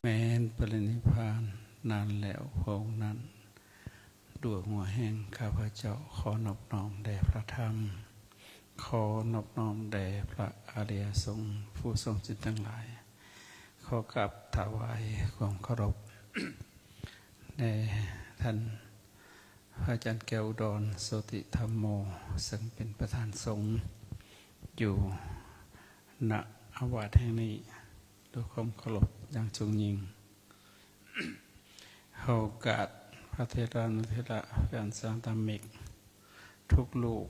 ແມ່ນປະລິນິບພານນານແລ້ວພະອົງນັ້ນ. ດ້ວຍຫົວແຮງຂ້າພະເຈົ້າຂໍນອບນ້ອມແດ່ພະທຳ, ຂໍນອບນ້ອມແດ່ພະອະລິຍະສົງຜູ້ຊົງສິດທັງຫຼາຍ, ຂໍກາບຖວາຍຄວາມເຄົາລົບແດ່ທ່ານ ພະອາຈານແກ້ວອຸດອນ ໂສຕິທຳໂມ ເຊິ່ງເປັນປະທານສົງຢູ່ ນະ ອາວາດແຫ່ງນີ້ ດ້ວຍຄວາມເຄົາລົບຢ່າງສູງຍິ່ງ. ຂໍໂອກາດພະເຖລານຸເຖລະ ແຟນສາທະມິກທຸກຮູບ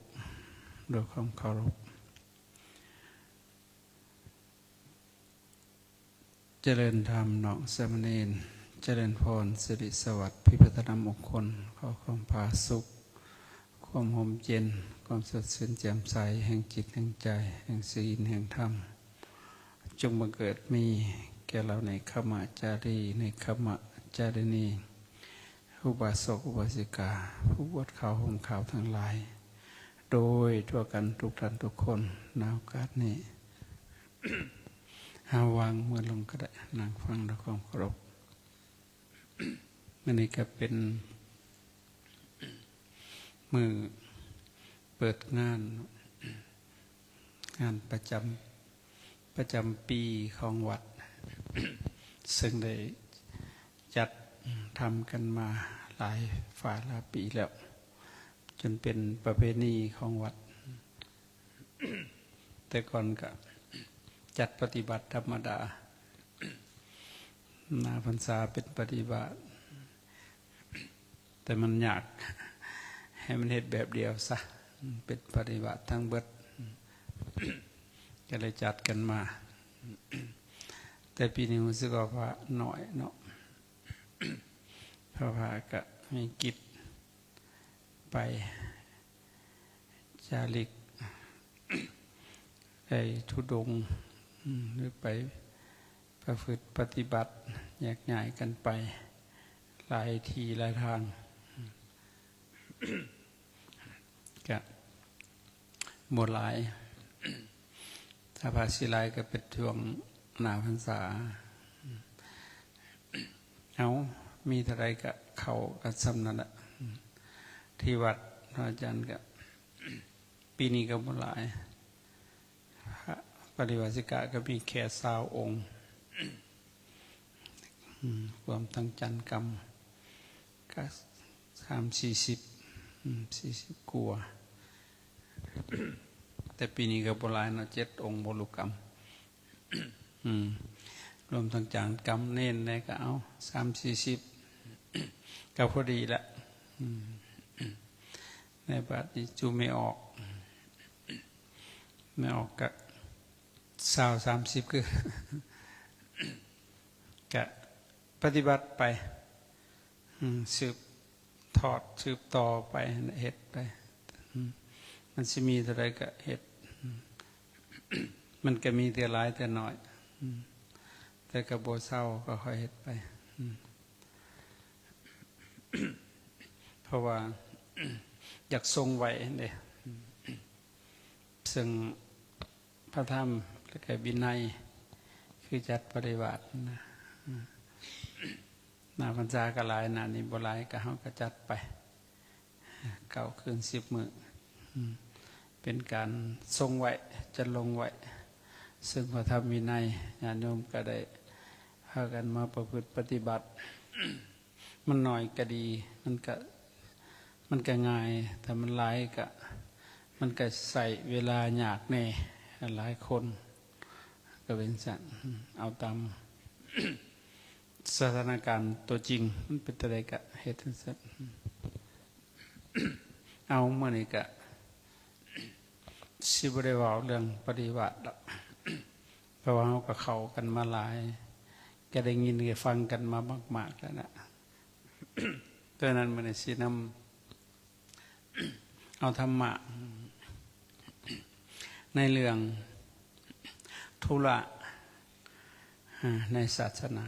ດ້ວຍຄວາມເຄົາລົບ. ຈະເລີນທຳນ້ອງສາມະເນນ, ຈະເລີນພອນສິລິສະຫວັດພິພັດທະນຳມົງຄົນ, ຂໍຄວາມຜາສຸກ, ຄວາມຮົ່ມເຢັນ, ຄວາມສົດຊື່ນແຈ່ມໃສແຫ່ງຈິດແຫ່ງໃຈ, ແຫ່ງສີນແຫ່ງທຳ, ຈົ່ງບັງເກີດມີແກ່ເຫຼົ່າເນກຂະມະຈາລີ, ເນກຂະມະຈາລີນີ, ອຸບາສົກອຸບາສິກາ, ຜູ້ບວດຂາວຫົ່ມຂາວທັງຫຼາຍ ໂດຍທົ່ວກັນທຸກທ່ານທຸກຄົນ. ໃນໂອກາດນີ້ ເຮົາວາງມືລົງກໍໄດ້, ນັ່ງຟັງດ້ວຍຄວາມເຄົາລົບ. ມື້ນີ້ກໍເປັນມື້ເປີດງານ, ງານປະຈຳ ປະຈຳປີຂອງວັດ ເຊິ່ງໄດ້ຈັດທຳກັນມາຫຼາຍຝ້າຫຼາຍປີແລ້ວ, ຈົນເປັນປະເພນີຂອງວັດ. ແຕ່ກ່ອນກະຈັດປະຕິບັດທຳມະດາ, ໜ້າພັນສາເປັນປະຕິບັດ, ແຕ່ມັນຍາກ ໃຫ້ມັນເຮັດແບບດຽວຊະ, ເປັນປະຕິບັດທັງເບິດ, ກໍເລີຍຈັດກັນມາ. ແຕ່ປີນີ້ຮູ້ສຶກວ່າພະໜ້ອຍເນາະ, ເພາະວ່າກະມີກິດໄປ ຈາລິກໄດ້ທຸດົງ ຫຼືໄປປະພຶດປະຕິບັດ ແຍກຍ້າຍກັນໄປຫຼາຍທີ່ຫຼາຍທາງ ກະບໍ່ຫຼາຍ. ຖ້າພະສິຫຼາຍກະເປັນຊ່ວງໜ້າພັນສາ. ເອົາ ມີເທົ່າໃດກະເຂົ້າກັນສ່ຳນັ້ນລະ ທີ່ວັດພະອາຈານກະ ປີນີ້ກະບໍ່ຫຼາຍ, ພະປະລິວາສິກະກະມີແຄ່ຊາວອົງ, ອືມ ລວມທັງຈານກຳກະສາມສີ່ສິບ ອືມ ສີ່ສິບກວ່າ, ແຕ່ປີນີ້ກະບໍ່ຫຼາຍເນາະ ເຈັດອົງບໍລຸກຳ. ອືມ ລວມທັງຈານກຳເນນແດ່ກະເອົາສາມສີ່ສິບ ກະພໍດີລະ. ອືມ ໃນບາດນີ້ຈຸແມ່ອອກ ແມ່ອອກກະຊາວສາມສິບ ຄື ກະປະຕິບັດໄປ. ອືມ ສືບທອດສືບຕໍ່ໄປ ເຮັດໄປ. ອືມ ມັນຊິມີເທົ່າໃດກະເຮັດ. ອືມ ມັນກະມີເທື່ອຫຼາຍເທື່ອໜ້ອຍ. ອືມ ແຕ່ກະບໍ່ເຊົາ ກະຄ່ອຍເຮັດໄປ. ອືມ ເພາະວ່າຢາກຊົງໄວ້ເດ້. ອືມ ເຊິ່ງພະທຳ ແລະກະວິໄນ ຄືຈັດປະລິວາດນະ. ອືມ ໜ້າພັນສາກະຫຼາຍ ໜ້ານີ້ບໍ່ຫຼາຍ ກະເຮົາກະຈັດໄປ ເກົ້າຄືນສິບມື້. ອືມ ເປັນການຊົງໄວ້ ຈັດລົງໄວ້ ເຊິ່ງພະທຳວິໄນ ຍາດໂຍມກະໄດ້ພາກັນມາປະພຶດປະຕິບັດ. ມັນໜ້ອຍກະດີ ມັນກະ ມັນກະງ່າຍ, ຖ້າມັນຫຼາຍກະ ມັນກະໃຊ້ເວລາຍາກແດ່ ຫຼາຍຄົນກະເປັນຊັ້ນ. ເອົາຕາມສະຖານະການຕົວຈິງ ມັນເປັນແນວໃດກະເຮັດຈັ່ງຊັ້ນ. ເອົາ ມື້ນີ້ກະຊິບໍ່ໄດ້ເວົ້າເລື່ອງປະລິວາດດອກ ເພາະວ່າເຮົາກະເຂົ້າກັນມາຫຼາຍ ກະໄດ້ຍິນໄດ້ຟັງກັນມາມາກໆແລ້ວນະ. ເພາະນັ້ນ ມື້ນີ້ຊິນຳເອົາທຳມະໃນເລື່ອງທຸລະໃນສາສະໜາ.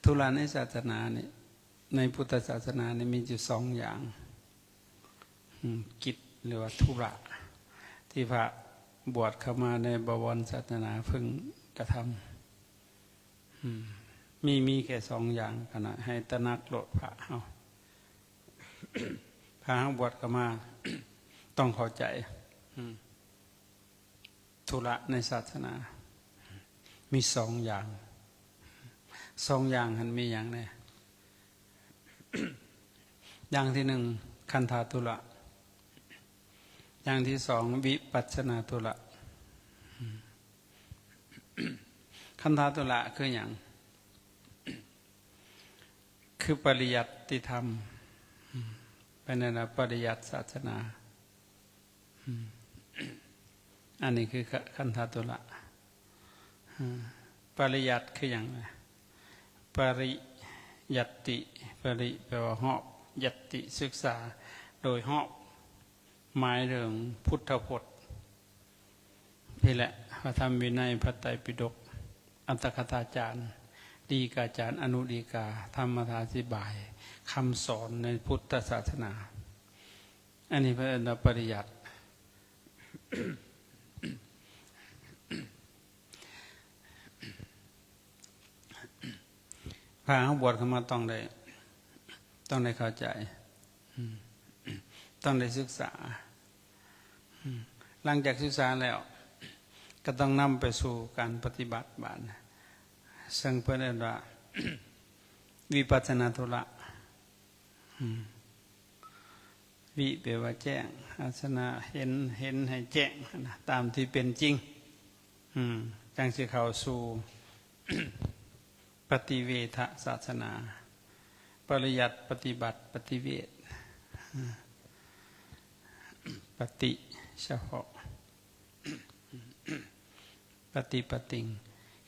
ທຸລະໃນສາສະໜານີ້ ໃນພຸດທະສາສະໜານີ້ມີຢູ່ສອງຢ່າງ, ກິດ ຫຼືວ່າທຸລະ ທີ່ພະ ບວດເຂົ້າມາໃນບະວອນສາສະໜາເພິ່ງກະທຳ ອືມ ມີ ມີແຄ່ສອງຢ່າງຫັ້ນນະ ໃຫ້ຕະໜັກໂລດພະເຮົາ ພະເຮົາບວດເຂົ້າມາຕ້ອງເຂົ້າໃຈ ອືມ ທຸລະໃນສາສະໜາມີສອງຢ່າງ ສອງຢ່າງຫັ້ນມີຫຍັງແດ່? ຢ່າງທີໜຶ່ງ ຄັນທາທຸລະ ຢ່າງທີສອງ ວິປັດສະນາທຸລະ. ຄັນທາທຸລະຄືຫຍັງ? ຄືປະລິຍັດຕິທຳ ເປັນອັນວ່າປະລິຍັດສາສະໜາ. ອັນນີ້ຄື ຄ- ຄັນທາທຸລະ. ປະລິຍັດຄືຫຍັງ? ປະລິຍັດຕິ ປະລິແປວ່າຮອບ ຍັດຕິ ສຶກສາໂດຍຮອບ ໝາຍເຖິງພຸດທະພົດ. ນີ້ແຫຼະ ພະທຳວິໄນ ພະໄຕປິດົກ ອັດຖະກະຖາຈານ ດີກາຈານ ອະນຸດີກາ ທຳມະຖາທິບາຍ ຄຳສອນໃນພຸດທະສາສະໜາ. ອັນນີ້ເພິ່ນເອີ້ນວ່າປະລິຍັດ. ພາເຮົາບວດເຂົ້າມາຕ້ອງໄດ້ ຕ້ອງໄດ້ເຂົ້າໃຈ ອືມ ຕ້ອງໄດ້ສຶກສາ. ອືມ ຫຼັງຈາກສຶກສາແລ້ວ ກໍຕ້ອງນຳໄປສູ່ການປະຕິບັດບາດ ເຊິ່ງເພິ່ນເອີ້ນວ່າ ວິປັດສະນາທຸລະ. ອືມ ວິ ແປວ່າແຈ້ງ ອາສະນະ ເຫັນ ເຫັນໃຫ້ແຈ້ງນະ ຕາມທີ່ເປັນຈິງ ອືມ ຈັ່ງຊິເຂົ້າສູ່ປະຕິເວທະສາສະໜາ ປະລິຍັດ ປະຕິບັດ ປະຕິເວດ ປະຕິ ສະເພາະ ປະຕິປະຕິງ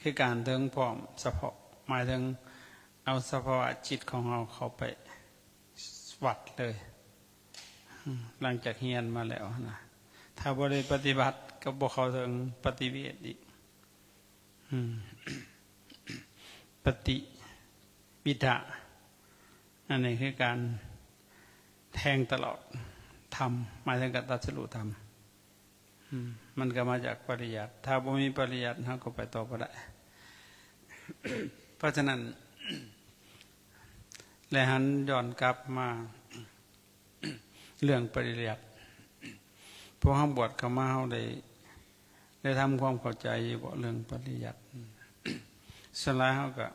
ຄືການເຖິງພ້ອມສະເພາະ ໝາຍເຖິງເອົາສະພາວະຈິດຂອງເຮົາເຂົ້າໄປວັດເລີຍ ຫຼັງຈາກຮຽນມາແລ້ວນະ ຖ້າບໍ່ໄດ້ປະຕິບັດກໍບໍ່ເຂົ້າເຖິງປະຕິເວດອີກ. ອືມ ປະຕິວິທະ ອັນນີ້ຄືການແທງຕະຫຼອດທຳ ໝາຍເຖິງການຕັດສະຮູ້ທຳ. ອືມ ມັນກໍມາຈາກປະລິຍັດ ຖ້າບໍ່ມີປະລິຍັດ ເຮົາກໍໄປຕໍ່ບໍ່ໄດ້. ເພາະສະນັ້ນ ແລະ ຫັນຍ້ອນກັບມາເລື່ອງປະລິຍັດ ພວກເຮົາບວດເຂົ້າມາ ເຮົາໄດ້ ໄດ້ທຳຄວາມເຂົ້າໃຈຢູ່ບໍ່ເລື່ອງປະລິຍັດ? ສ່ວນຫຼາຍເຮົາກໍ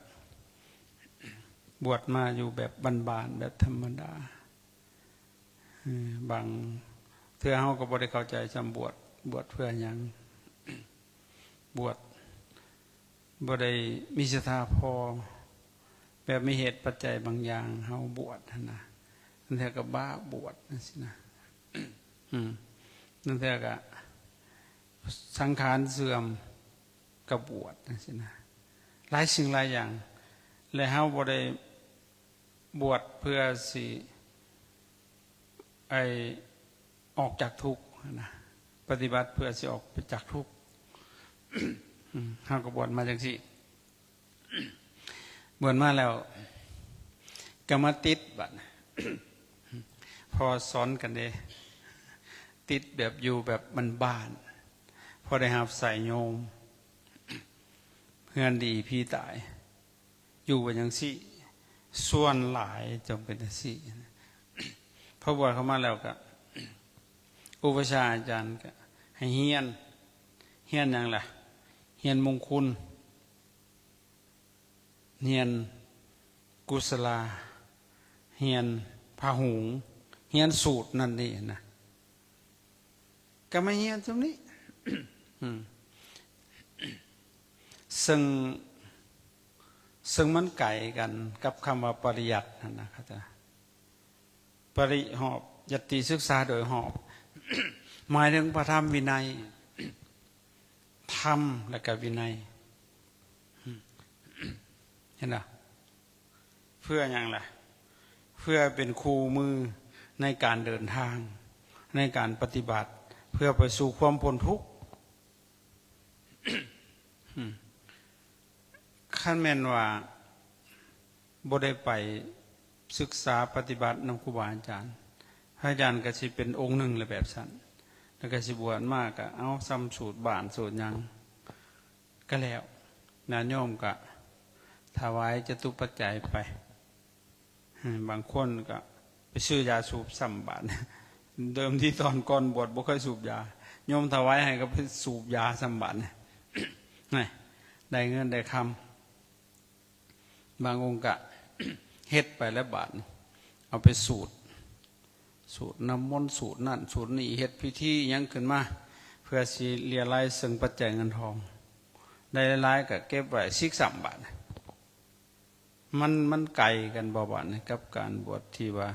ບວດມາຢູ່ແບບບ້ານໆ ແບບທຳມະດາ. ເອີ ບາງເທື່ອເຮົາກໍບໍ່ໄດ້ເຂົ້າໃຈສ່ຳ ບວດ ບວດເພື່ອຫຍັງ? ບວດບໍ່ໄດ້ມີສັດທາພໍ ແບບມີເຫດປັດໄຈບາງຢ່າງເຮົາບວດຫັ້ນນະ ລາງເທື່ອກໍບ້າບວດຈັ່ງຊີ້ນະ ອືມ ລາງເທື່ອກໍສັງຂານເສື່ອມກໍບວດຈັ່ງຊີ້ນະ ຫຼາຍສິ່ງຫຼາຍຢ່າງ ແລະ ເຮົາບໍ່ໄດ້ ບວດເພື່ອຊິ ໄອ້ ອອກຈາກທຸກຫັ້ນນະ ປະຕິບັດເພື່ອຊິອອກໄປຈາກທຸກ ເຮົາກໍບວດມາຈັ່ງຊີ້ ບວດມາແລ້ວກໍມາຕິດບາດ ພໍສອນກັນເດ້ ຕິດແບບຢູ່ແບບບ້ານໆ ພໍໄດ້ຮັບໃຊ້ໂຍມ ເຮືອນດີຜີຕາຍ ຢູ່ໄປຈັ່ງຊີ້ ສ່ວນຫຼາຍຈະເປັນຈັ່ງຊີ້. ພໍບວດເຂົ້າມາແລ້ວກະ ອຸປັດຊາອາຈານກະໃຫ້ຮຽນ ຮຽນຫຍັງລະ? ຮຽນມົງຄຸນ ຮຽນກຸສະລາ ຮຽນພະຫຸງ ຮຽນສູດນັ້ນນີ້ນະ. ກໍມາຮຽນຊ່ວງນີ້ ອືມ ເຊິ່ງ ເຊິ່ງມັນໄກກັນກັບຄຳວ່າປະລິຍັດຫັ້ນນະ ເຂົ້າໃຈ? ປະລິຮອບ ຍັດຕິສຶກສາໂດຍຮອບ ໝາຍເຖິງພະທຳວິໄນ ທຳ ແລະ ກະວິໄນ ອືມ ເຫັນບໍ່? ເພື່ອຫຍັງລະ? ເພື່ອເປັນຄູ່ມືໃນການເດີນທາງ ໃນການປະຕິບັດ ເພື່ອໄປສູ່ຄວາມພົ້ນທຸກ. ຄັນແມ່ນວ່າບໍ່ໄດ້ໄປສຶກສາປະຕິບັດນຳຄູບາອາຈານ, ພະອາຈານກໍຊິເປັນອົງໜຶ່ງລະແບບຊັ້ນ. ແລ້ວກໍຊິບວດມາກໍເອົາສ່ຳສູດບ້ານສູດຫຍັງກໍແລ້ວ ຍາດໂຍມກໍຖວາຍຈະຕຸປັດໄຈໄປ. ບາງຄົນກໍໄປຊື້ຢາສູບຊ້ຳບາດ. ເດີມທີຕອນກ່ອນບວດບໍ່ເຄີຍສູບຢາ ໂຍມຖວາຍໃຫ້ກໍໄປສູບຢາຊ້ຳບາດ. ໄດ້ເງິນໄດ້ຄຳ. ບາງອົງກະເຮັດໄປແລ້ວບາດນີ້ ເອົາໄປສູດ ສູດນ້ຳມົນ ສູດນັ້ນສູດນີ້ ເຮັດພິທີຫຍັງຂຶ້ນມາ ເພື່ອຊິເລຍໄລເຊິ່ງປັດໄຈເງິນທອງ. ໄດ້ຫຼາຍໆກໍເກັບໄວ້ສິກຊ້ຳບາດ. ມັນ ມັນໄກກັນບໍ່ບາດນີ້ ກັບການບວດທີ່ວ່າ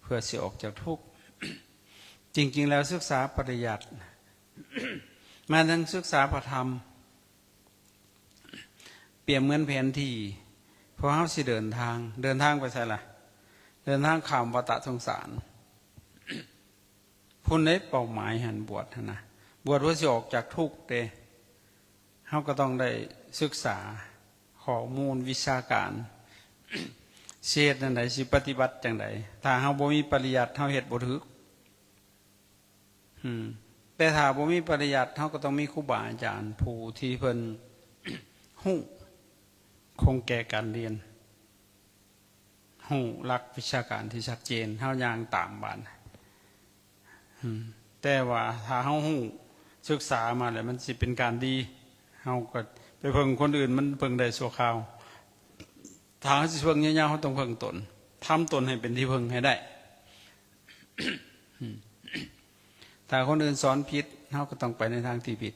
ເພື່ອຊິອອກຈາກທຸກ? ຈິງໆແລ້ວສຶກສາປະລິຍັດ ແມ່ນທັງສຶກສາພະທຳ ປຽບເໝືອນແຜນທີ່ ພວກເຮົາຊິເດີນທາງ ເດີນທາງໄປໃສລະ? ເດີນທາງຂ້າມວັດຕະສົງສານ. ພຸ້ນເດ້ເປົ້າໝາຍຫັ້ນ ບວດຫັ້ນນະ ບວດເພື່ອຊິອອກຈາກທຸກເດ້. ເຮົາກໍຕ້ອງໄດ້ສຶກສາຂໍ້ມູນວິຊາການ ຊິເຮັດແນວໃດ ຊິປະຕິບັດຈັ່ງໃດ. ຖ້າເຮົາບໍ່ມີປະລິຍັດ ເຮົາເຮັດບໍ່ຖືກ. ອືມ ແຕ່ຖ້າບໍ່ມີປະລິຍັດ ເຮົາກໍຕ້ອງມີຄູບາອາຈານຜູ້ທີ່ເພິ່ນຮູ້ຂົງແກ່ການຮຽນ ຮູ້ຫຼັກວິຊາການທີ່ຊັດເຈນ ເຮົາຍ່າງຕາມບາດ. ອືມ ແຕ່ວ່າຖ້າເຮົາຮູ້ສຶກສາມາແລ້ວ ມັນຊິເປັນການດີ. ເຮົາກໍໄປເພິ່ງຄົນອື່ນ ມັນເພິ່ງໄດ້ຊົ່ວຄາວ. ຖ້າເຮົາຊິເພິ່ງຍາວໆ ເຮົາຕ້ອງເພິ່ງຕົນ ທຳຕົນໃຫ້ເປັນທີ່ເພິ່ງໃຫ້ໄດ້. ຖ້າຄົນອື່ນສອນຜິດ ເຮົາກໍຕ້ອງໄປໃນທາງທີ່ຜິດ.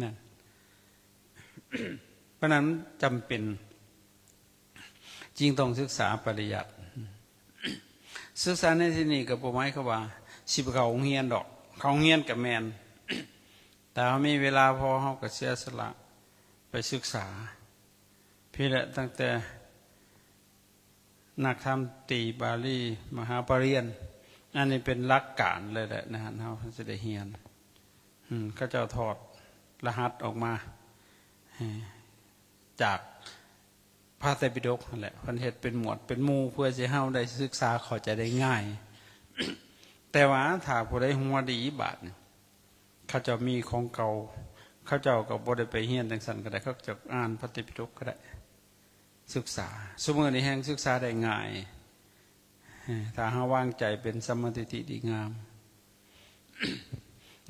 ນັ້ນ ເພາະນັ້ນຈຳເປັນຈຶ່ງຕ້ອງສຶກສາປະລິຍັດ. ສຶກສາໃນທີ່ນີ້ກໍບໍ່ໝາຍຄວາມວ່າຊິໄປເຂົ້າໂຮງຮຽນດອກ. ເຂົ້າໂຮງຮຽນກໍແມ່ນ ຖ້າເຮົາມີເວລາພໍ ເຮົາກໍເສຍສະຫຼະໄປສຶກສາ. ພີ້ແຫຼະ ຕັ້ງແຕ່ ນັກທຳຕີບາລີມະຫາປະລິຍັນ ອັນນີ້ເປັນຫຼັກການເລີຍແຫຼະ ໃນຫັ້ນເຮົາຈະໄດ້ຮຽນ. ອືມ ເຂົາເຈົ້າຖອດລະຫັດອອກມາ ເອີ ຈາກພະໄຕປິດົກຫັ້ນແຫຼະ ເພິ່ນເຮັດເປັນໝວດເປັນໝູ່ ເພື່ອຊິເຮົາໄດ້ສຶກສາເຂົ້າໃຈໄດ້ງ່າຍ. ແຕ່ວ່າຖ້າຜູ້ໃດຫົວດີບາດນີ້ ເຂົາເຈົ້າມີຂອງເກົ່າ ເຂົາເຈົ້າກໍບໍ່ໄດ້ໄປຮຽນຈັ່ງຊັ້ນກໍໄດ້ ເຂົາເຈົ້າອ່ານພະໄຕປິດົກກໍໄດ້ ສຶກສາ. ຊຸມື້ນີ້ແຮ່ງສຶກສາໄດ້ງ່າຍ ເອີ ຖ້າເຮົາວາງໃຈເປັນສຳມາທິດຖິດີງາມ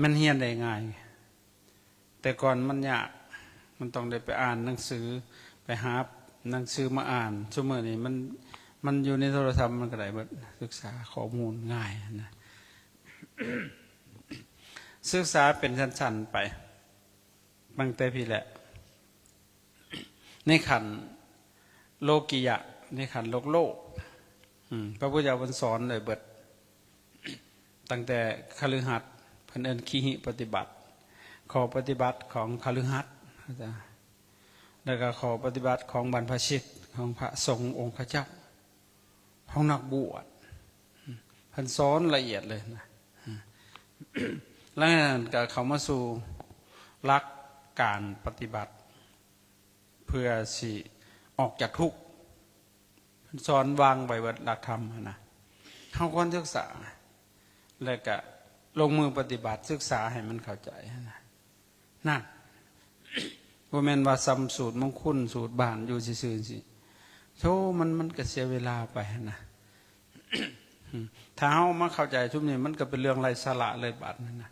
ມັນຮຽນໄດ້ງ່າຍ. ແຕ່ກ່ອນມັນຍາກ ມັນຕ້ອງໄດ້ໄປອ່ານໜັງສື ໄປຫາໜັງສືມາອ່ານ. ຊຸມື້ນີ້ມັນ ມັນຢູ່ໃນໂທລະສັບ ມັນກໍໄດ້ເບິດ ສຶກສາຂໍ້ມູນງ່າຍນະ. ສຶກສາເປັນຊັ້ນໆໄປ ຕັ້ງແຕ່ພີ້ແຫຼະ ໃນຂັ້ນໂລກິຍະ ໃນຂັ້ນໂລກໂລກ ອືມ ພະພຸດທະເຈົ້າເພິ່ນສອນໄດ້ເບິດ ຕັ້ງແຕ່ຄະລືຫັດ ເພິ່ນເອີ້ນຄີຫິປະຕິບັດ ຂໍ້ປະຕິບັດຂອງຄະລືຫັດ ແລ້ວກໍຂໍ້ປະຕິບັດຂອງບັນພະຊິດ ຂອງພະສົງອົງຄະເຈົ້າ ຂອງນັກບວດ ເພິ່ນສອນລະອຽດເລີຍນະ. ຫຼັງຈາກນັ້ນກໍເຂົ້າມາສູ່ຫຼັກການປະຕິບັດ ເພື່ອຊິອອກຈາກທຸກ ເພິ່ນສອນວາງໄວ້ເບິດຫຼັກທຳຫັ້ນນະ. ເຮົາຄວນສຶກສາ ແລ້ວກະລົງມືປະຕິບັດ ສຶກສາໃຫ້ມັນເຂົ້າໃຈຫັ້ນນະ. ນັ້ນ ບໍ່ແມ່ນວ່າສ່ຳສູດມົງຄຸນ ສູດບ້ານຢູ່ຊື່ໆ ຊິ ໂທ ມັນ ມັນກະເສຍເວລາໄປຫັ້ນນະ. ຖ້າເຮົາມາເຂົ້າໃຈຊຸມນີ້ ມັນກະເປັນເລື່ອງໄຮ້ສາລະເລີຍບາດນັ້ນນະ.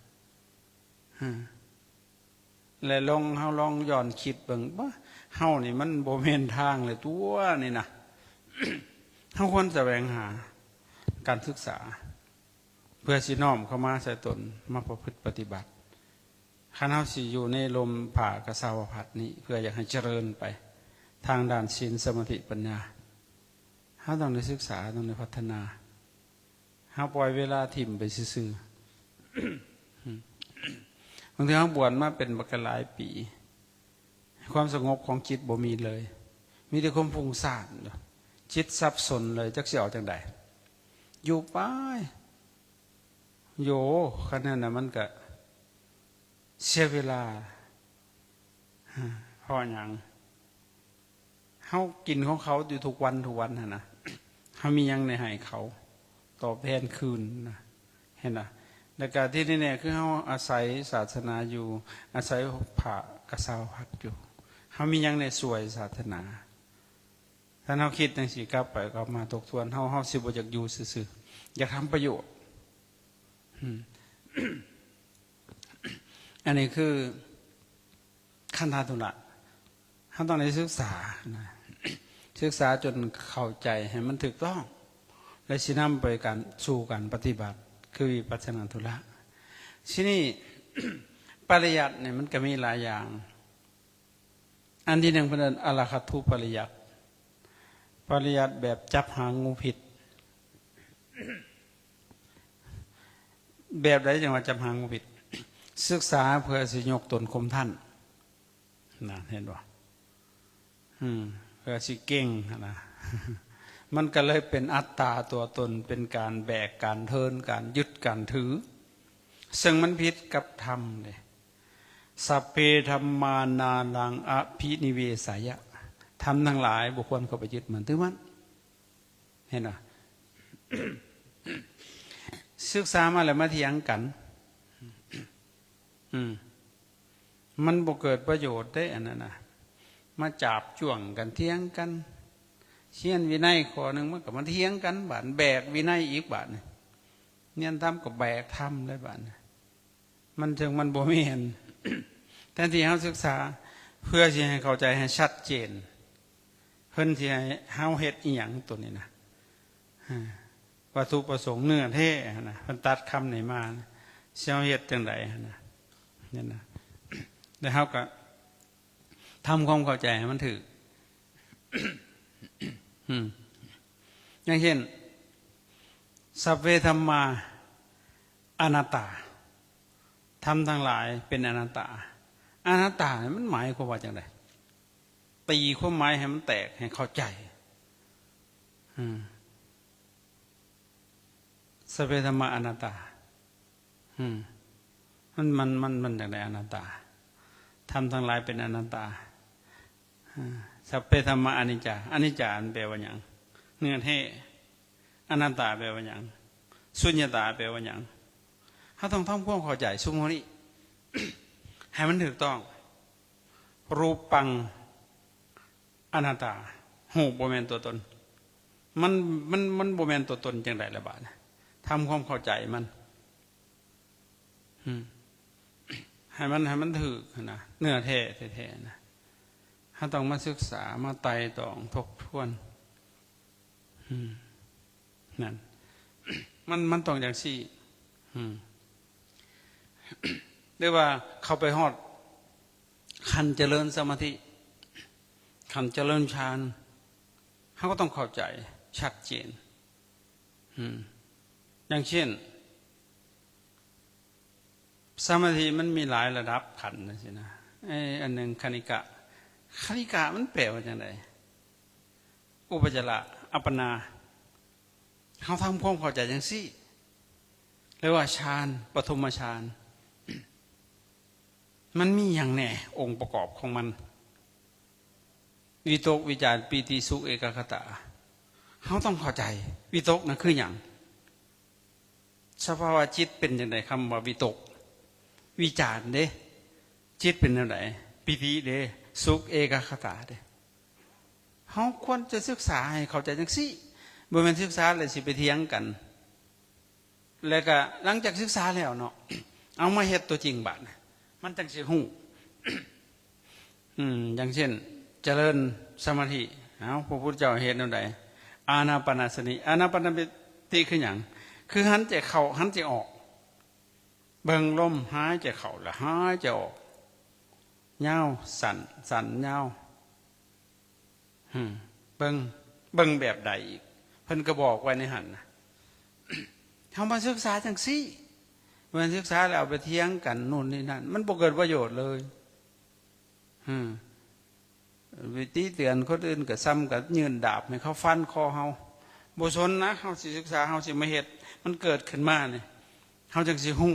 ແລະລອງ ເຮົາລອງຍ້ອນຄິດເບິ່ງ ບາ ເຮົານີ້ມັນບໍ່ແມ່ນທາງເລີຍຕົວະນີ້ນະ. ເຮົາຄວນສະແຫວງຫາການສຶກສາ ເພື່ອຊິນ້ອມເຂົ້າມາໃສ່ຕົນ ມາປະພຶດປະຕິບັດ ຄັນເຮົາຊິຢູ່ໃນລົມຜ້າກະສາວະພັດນີ້ ເພື່ອຢາກໃຫ້ຈະເລີນໄປທາງດ້ານສິນ ສະມາທິ ປັນຍາ ເຮົາຕ້ອງໄດ້ສຶກສາ ຕ້ອງໄດ້ພັດທະນາ. ເຮົາປ່ອຍເວລາຖິ້ມໄປຊື່ໆ. ບາງເທື່ອເຮົາບວດມາເປັນບັກຫຼາຍປີ ຄວາມສະຫງົບຂອງຈິດບໍ່ມີເລີຍ ມີແຕ່ຄວາມຟຸ້ງສ້ານ ຈິດສັບສົນເລີຍ ຈັກຊິເອົາຈັ່ງໃດ ຢູ່ໄປ ໂຢ ຄັນນັ້ນນະ ມັນກະເສຍເວລາ. ເພາະຫຍັງ? ເຮົາກິນຂອງເຂົາຢູ່ທຸກວັນ ທຸກວັນຫັ້ນນະ ເຮົາມີຫຍັງໄດ້ໃຫ້ເຂົາຕອບແທນຄືນນະ? ເຫັນນະ? ແລ້ວກະທີ່ແນ່ໆ ຄືເຮົາອາໄສສາສະໜາຢູ່, ອາໄສພະກະຊາວພັດຢູ່, ເຮົາມີຫຍັງແດ່ຊ່ວຍສາສະໜາ? ຄັນເຮົາຄິດຈັ່ງຊີ້ກັບໄປກັບມາທົບທວນ, ເຮົາ, ເຮົາຊິບໍ່ຢາກຢູ່ຊື່ໆ, ຢາກທຳປະໂຫຍດ. ອືມ ອັນນີ້ຄື ຄັນທະທຸລະ ເຮົາຕ້ອງໄດ້ສຶກສານະ, ສຶກສາຈົນເຂົ້າໃຈໃຫ້ມັນຖືກຕ້ອງ ແລະ ຊິນຳໄປການ ສູ່ການປະຕິບັດ ຄືວິປັດສະນາທຸລະ. ທີນີ້ ປະລິຍັດນີ້ມັນກໍມີຫຼາຍຢ່າງ. ອັນທີໜຶ່ງເພິ່ນເອີ້ນອະລະຄະທຸປະລິຍັດ, ປະລິຍັດແບບຈັບຫາງງູພິດ. ແບບໃດຈັ່ງວ່າຈັບຫາງງູພິດ? ສຶກສາເພື່ອຊິຍົກຕົນຂົ່ມທ່ານ. ນະ ເຫັນບໍ່? ອືມ ເພື່ອຊິເກັ່ງຫັ້ນນະ. ມັນກໍເລີຍເປັນອັດຕາຕົວຕົນ, ເປັນການແບກ, ການເທີນ, ການຍຶດ, ການຖື, ເຊິ່ງມັນຜິດກັບທຳເດ້. ສັບເພທຳມານາລັງອະພິນິເວສາຍະ, ທຳທັງຫຼາຍບໍ່ຄວນເຂົ້າໄປຍຶດໝັ້ນຖືໝັ້ນ. ເຫັນບໍ່? ສຶກສາມາແລ້ວມາຖຽງກັນ. ອືມ ມັນບໍ່ເກີດປະໂຫຍດເດ້ ອັນນັ້ນນະ, ມາຈາບຈ້ວງກັນ, ຖຽງກັນ. ຮຽນວິໄນຂໍ້ໜຶ່ງ ມັນກໍມາຖຽງກັນ, ບາດແບກວິໄນອີກ, ບາດນີ້ຮຽນທຳກໍແບກທຳໄດ້, ບາດນີ້ ມັນເຖິງມັນບໍ່ແມ່ນ. ແທນທີ່ເຮົາສຶກສາເພື່ອຊິໃຫ້ເຂົ້າໃຈໃຫ້ຊັດເຈນ, ເພິ່ນຊິໃຫ້ເຮົາເຮັດອີ່ຫຍັງໂຕນີ້ນະ? ວັດຖຸປະສົງເນື້ອແທ້ຫັ້ນນະ, ເພິ່ນຕັດຄຳນີ້ມາ, ຊິເຮົາເຮັດຈັ່ງໃດຫັ້ນນະ? ນັ້ນນະ, ແລ້ວເຮົາກໍທຳຄວາມເຂົ້າໃຈໃຫ້ມັນຖືກ. ອືມ ຢ່າງເຊັ່ນ ສັບເພທຳມາອະນັດຕາ, ທຳທັງຫຼາຍເປັນອະນັດຕາ. ອະນັດຕານີ້ມັນໝາຍຄວາມວ່າຈັ່ງໃດ? ຕີຄວາມໝາຍໃຫ້ມັນແຕກ, ໃຫ້ເຂົ້າໃຈ. ອືມ ສັບເພທຳມາອະນັດຕາ. ອືມ ມັນ, ມັນ, ມັນ, ມັນຈັ່ງໃດ? ອະນັດຕາ. ທຳທັງຫຼາຍເປັນອະນັດຕາ. ອາ ສັບເພທຳມາອະນິດຈາ. ອະນິດຈາ ມັນແປວ່າຫຍັງ? ເນື້ອແທ້. ອະນັດຕາ ແປວ່າຫຍັງ? ສຸນຍະຕາ ແປວ່າຫຍັງ? ເຮົາຕ້ອງທຳຄວາມເຂົ້າໃຈຊຸມໂມນີ້ ໃຫ້ມັນຖືກຕ້ອງ. ຮູປັງ ອະນັດຕາ, ຮູບບໍ່ແມ່ນຕົວຕົນ. ມັນ, ມັນ, ມັນບໍ່ແມ່ນຕົວຕົນຈັ່ງໃດລະບາດ? ທຳຄວາມເຂົ້າໃຈມັນ ອືມ ໃຫ້ມັນ, ໃຫ້ມັນຖືກຫັ້ນນະ, ເນື້ອແທ້ແທ້ໆນະ. ເຮົາຕ້ອງມາສຶກສາ, ມາໄຕ່ຕອງ, ທົບທວນ. ອືມ ນັ້ນ ມັນ, ມັນຕ້ອງຈັ່ງຊີ້. ອືມ ຫຼືວ່າເຂົ້າໄປຮອດ ຂັ້ນຈະເລີນສະມາທິ, ຂັ້ນຈະເລີນฌານ, ເຮົາກໍຕ້ອງເຂົ້າໃຈຊັດເຈນ. ອືມ ຢ່າງເຊັ່ນ ສະມາທິມັນມີຫຼາຍລະດັບຂັ້ນຈັ່ງຊີ້ນະ. ເອີ ອັນໜຶ່ງຄະນິກະ, ຄະນິກະມັນແປວ່າຈັ່ງໃດ? ອຸປະຈາລະ, ອັບປະນາ. ເຮົາທຳຄວາມເຂົ້າໃຈຈັ່ງຊີ້ ເລີຍວ່າຊານ, ປະຖົມມະຊານ. ມັນມີຫຍັງແດ່ ອົງປະກອບຂອງມັນ? ວິຕົກ, ວິຈານ, ປີຕິ, ສຸກ, ເອກະຄະຕາ. ເຮົາຕ້ອງເຂົ້າໃຈ ວິຕົກນັ້ນຄືຫຍັງ? ສະພາວະຈິດເປັນຈັ່ງໃດ? ຄຳວ່າວິຕົກ, ວິຈານເດ້, ຈິດເປັນແນວໃດ? ປີຕິເດ້, ສຸກ, ເອກະຄະຕາເດ້. ເຮົາຄວນຈະສຶກສາໃຫ້ເຂົ້າໃຈຈັ່ງຊີ້, ບໍ່ແມ່ນສຶກສາແລ້ວຊິໄປຖຽງກັນ. ແລ້ວກະຫຼັງຈາກສຶກສາແລ້ວເນາະ, ເອົາມາເຮັດຕົວຈິງບາດ ມັນຈັ່ງຊິຮູ້. ອືມ ຢ່າງເຊັ່ນ ຈະເລີນສະມາທິ, ເອົາ ພະພຸດທະເຈົ້າເຮັດແນວໃດ? ອານາປານະສະຕິ. ອານາປານະສະຕິຄືຫຍັງ? ຄືຫັນໃຈເຂົ້າ, ຫັນໃຈອອກ. ເບິ່ງລົມຫາຍໃຈເຂົ້າ ແລະ ຫາຍໃຈອອກ, ຍາວ, ສັ້ນ, ສັ້ນ, ຍາວ. ເບິ່ງ, ເບິ່ງແບບໃດອີກ? ເພິ່ນກໍບອກໄວ້ໃນຫັ້ນນະ. ເຮົາມາສຶກສາຈັ່ງຊີ້, ບໍ່ແມ່ນສຶກສາແລ້ວເອົາໄປຖຽງກັນໂນ່ນນີ້ນັ້ນ, ມັນບໍ່ເກີດປະໂຫຍດເລີຍ. ໄປຕິເຕືອນຄົນອື່ນກໍສ່ຳກັບຍື່ນດາບໃຫ້ເຂົາຟັນຄໍເຮົາ. ບໍ່ສົນນະ, ເຮົາຊິສຶກສາ, ເຮົາຊິມາເຮັດ, ມັນເກີດຂຶ້ນມານີ້ ເຮົາຈັ່ງຊິຮູ້,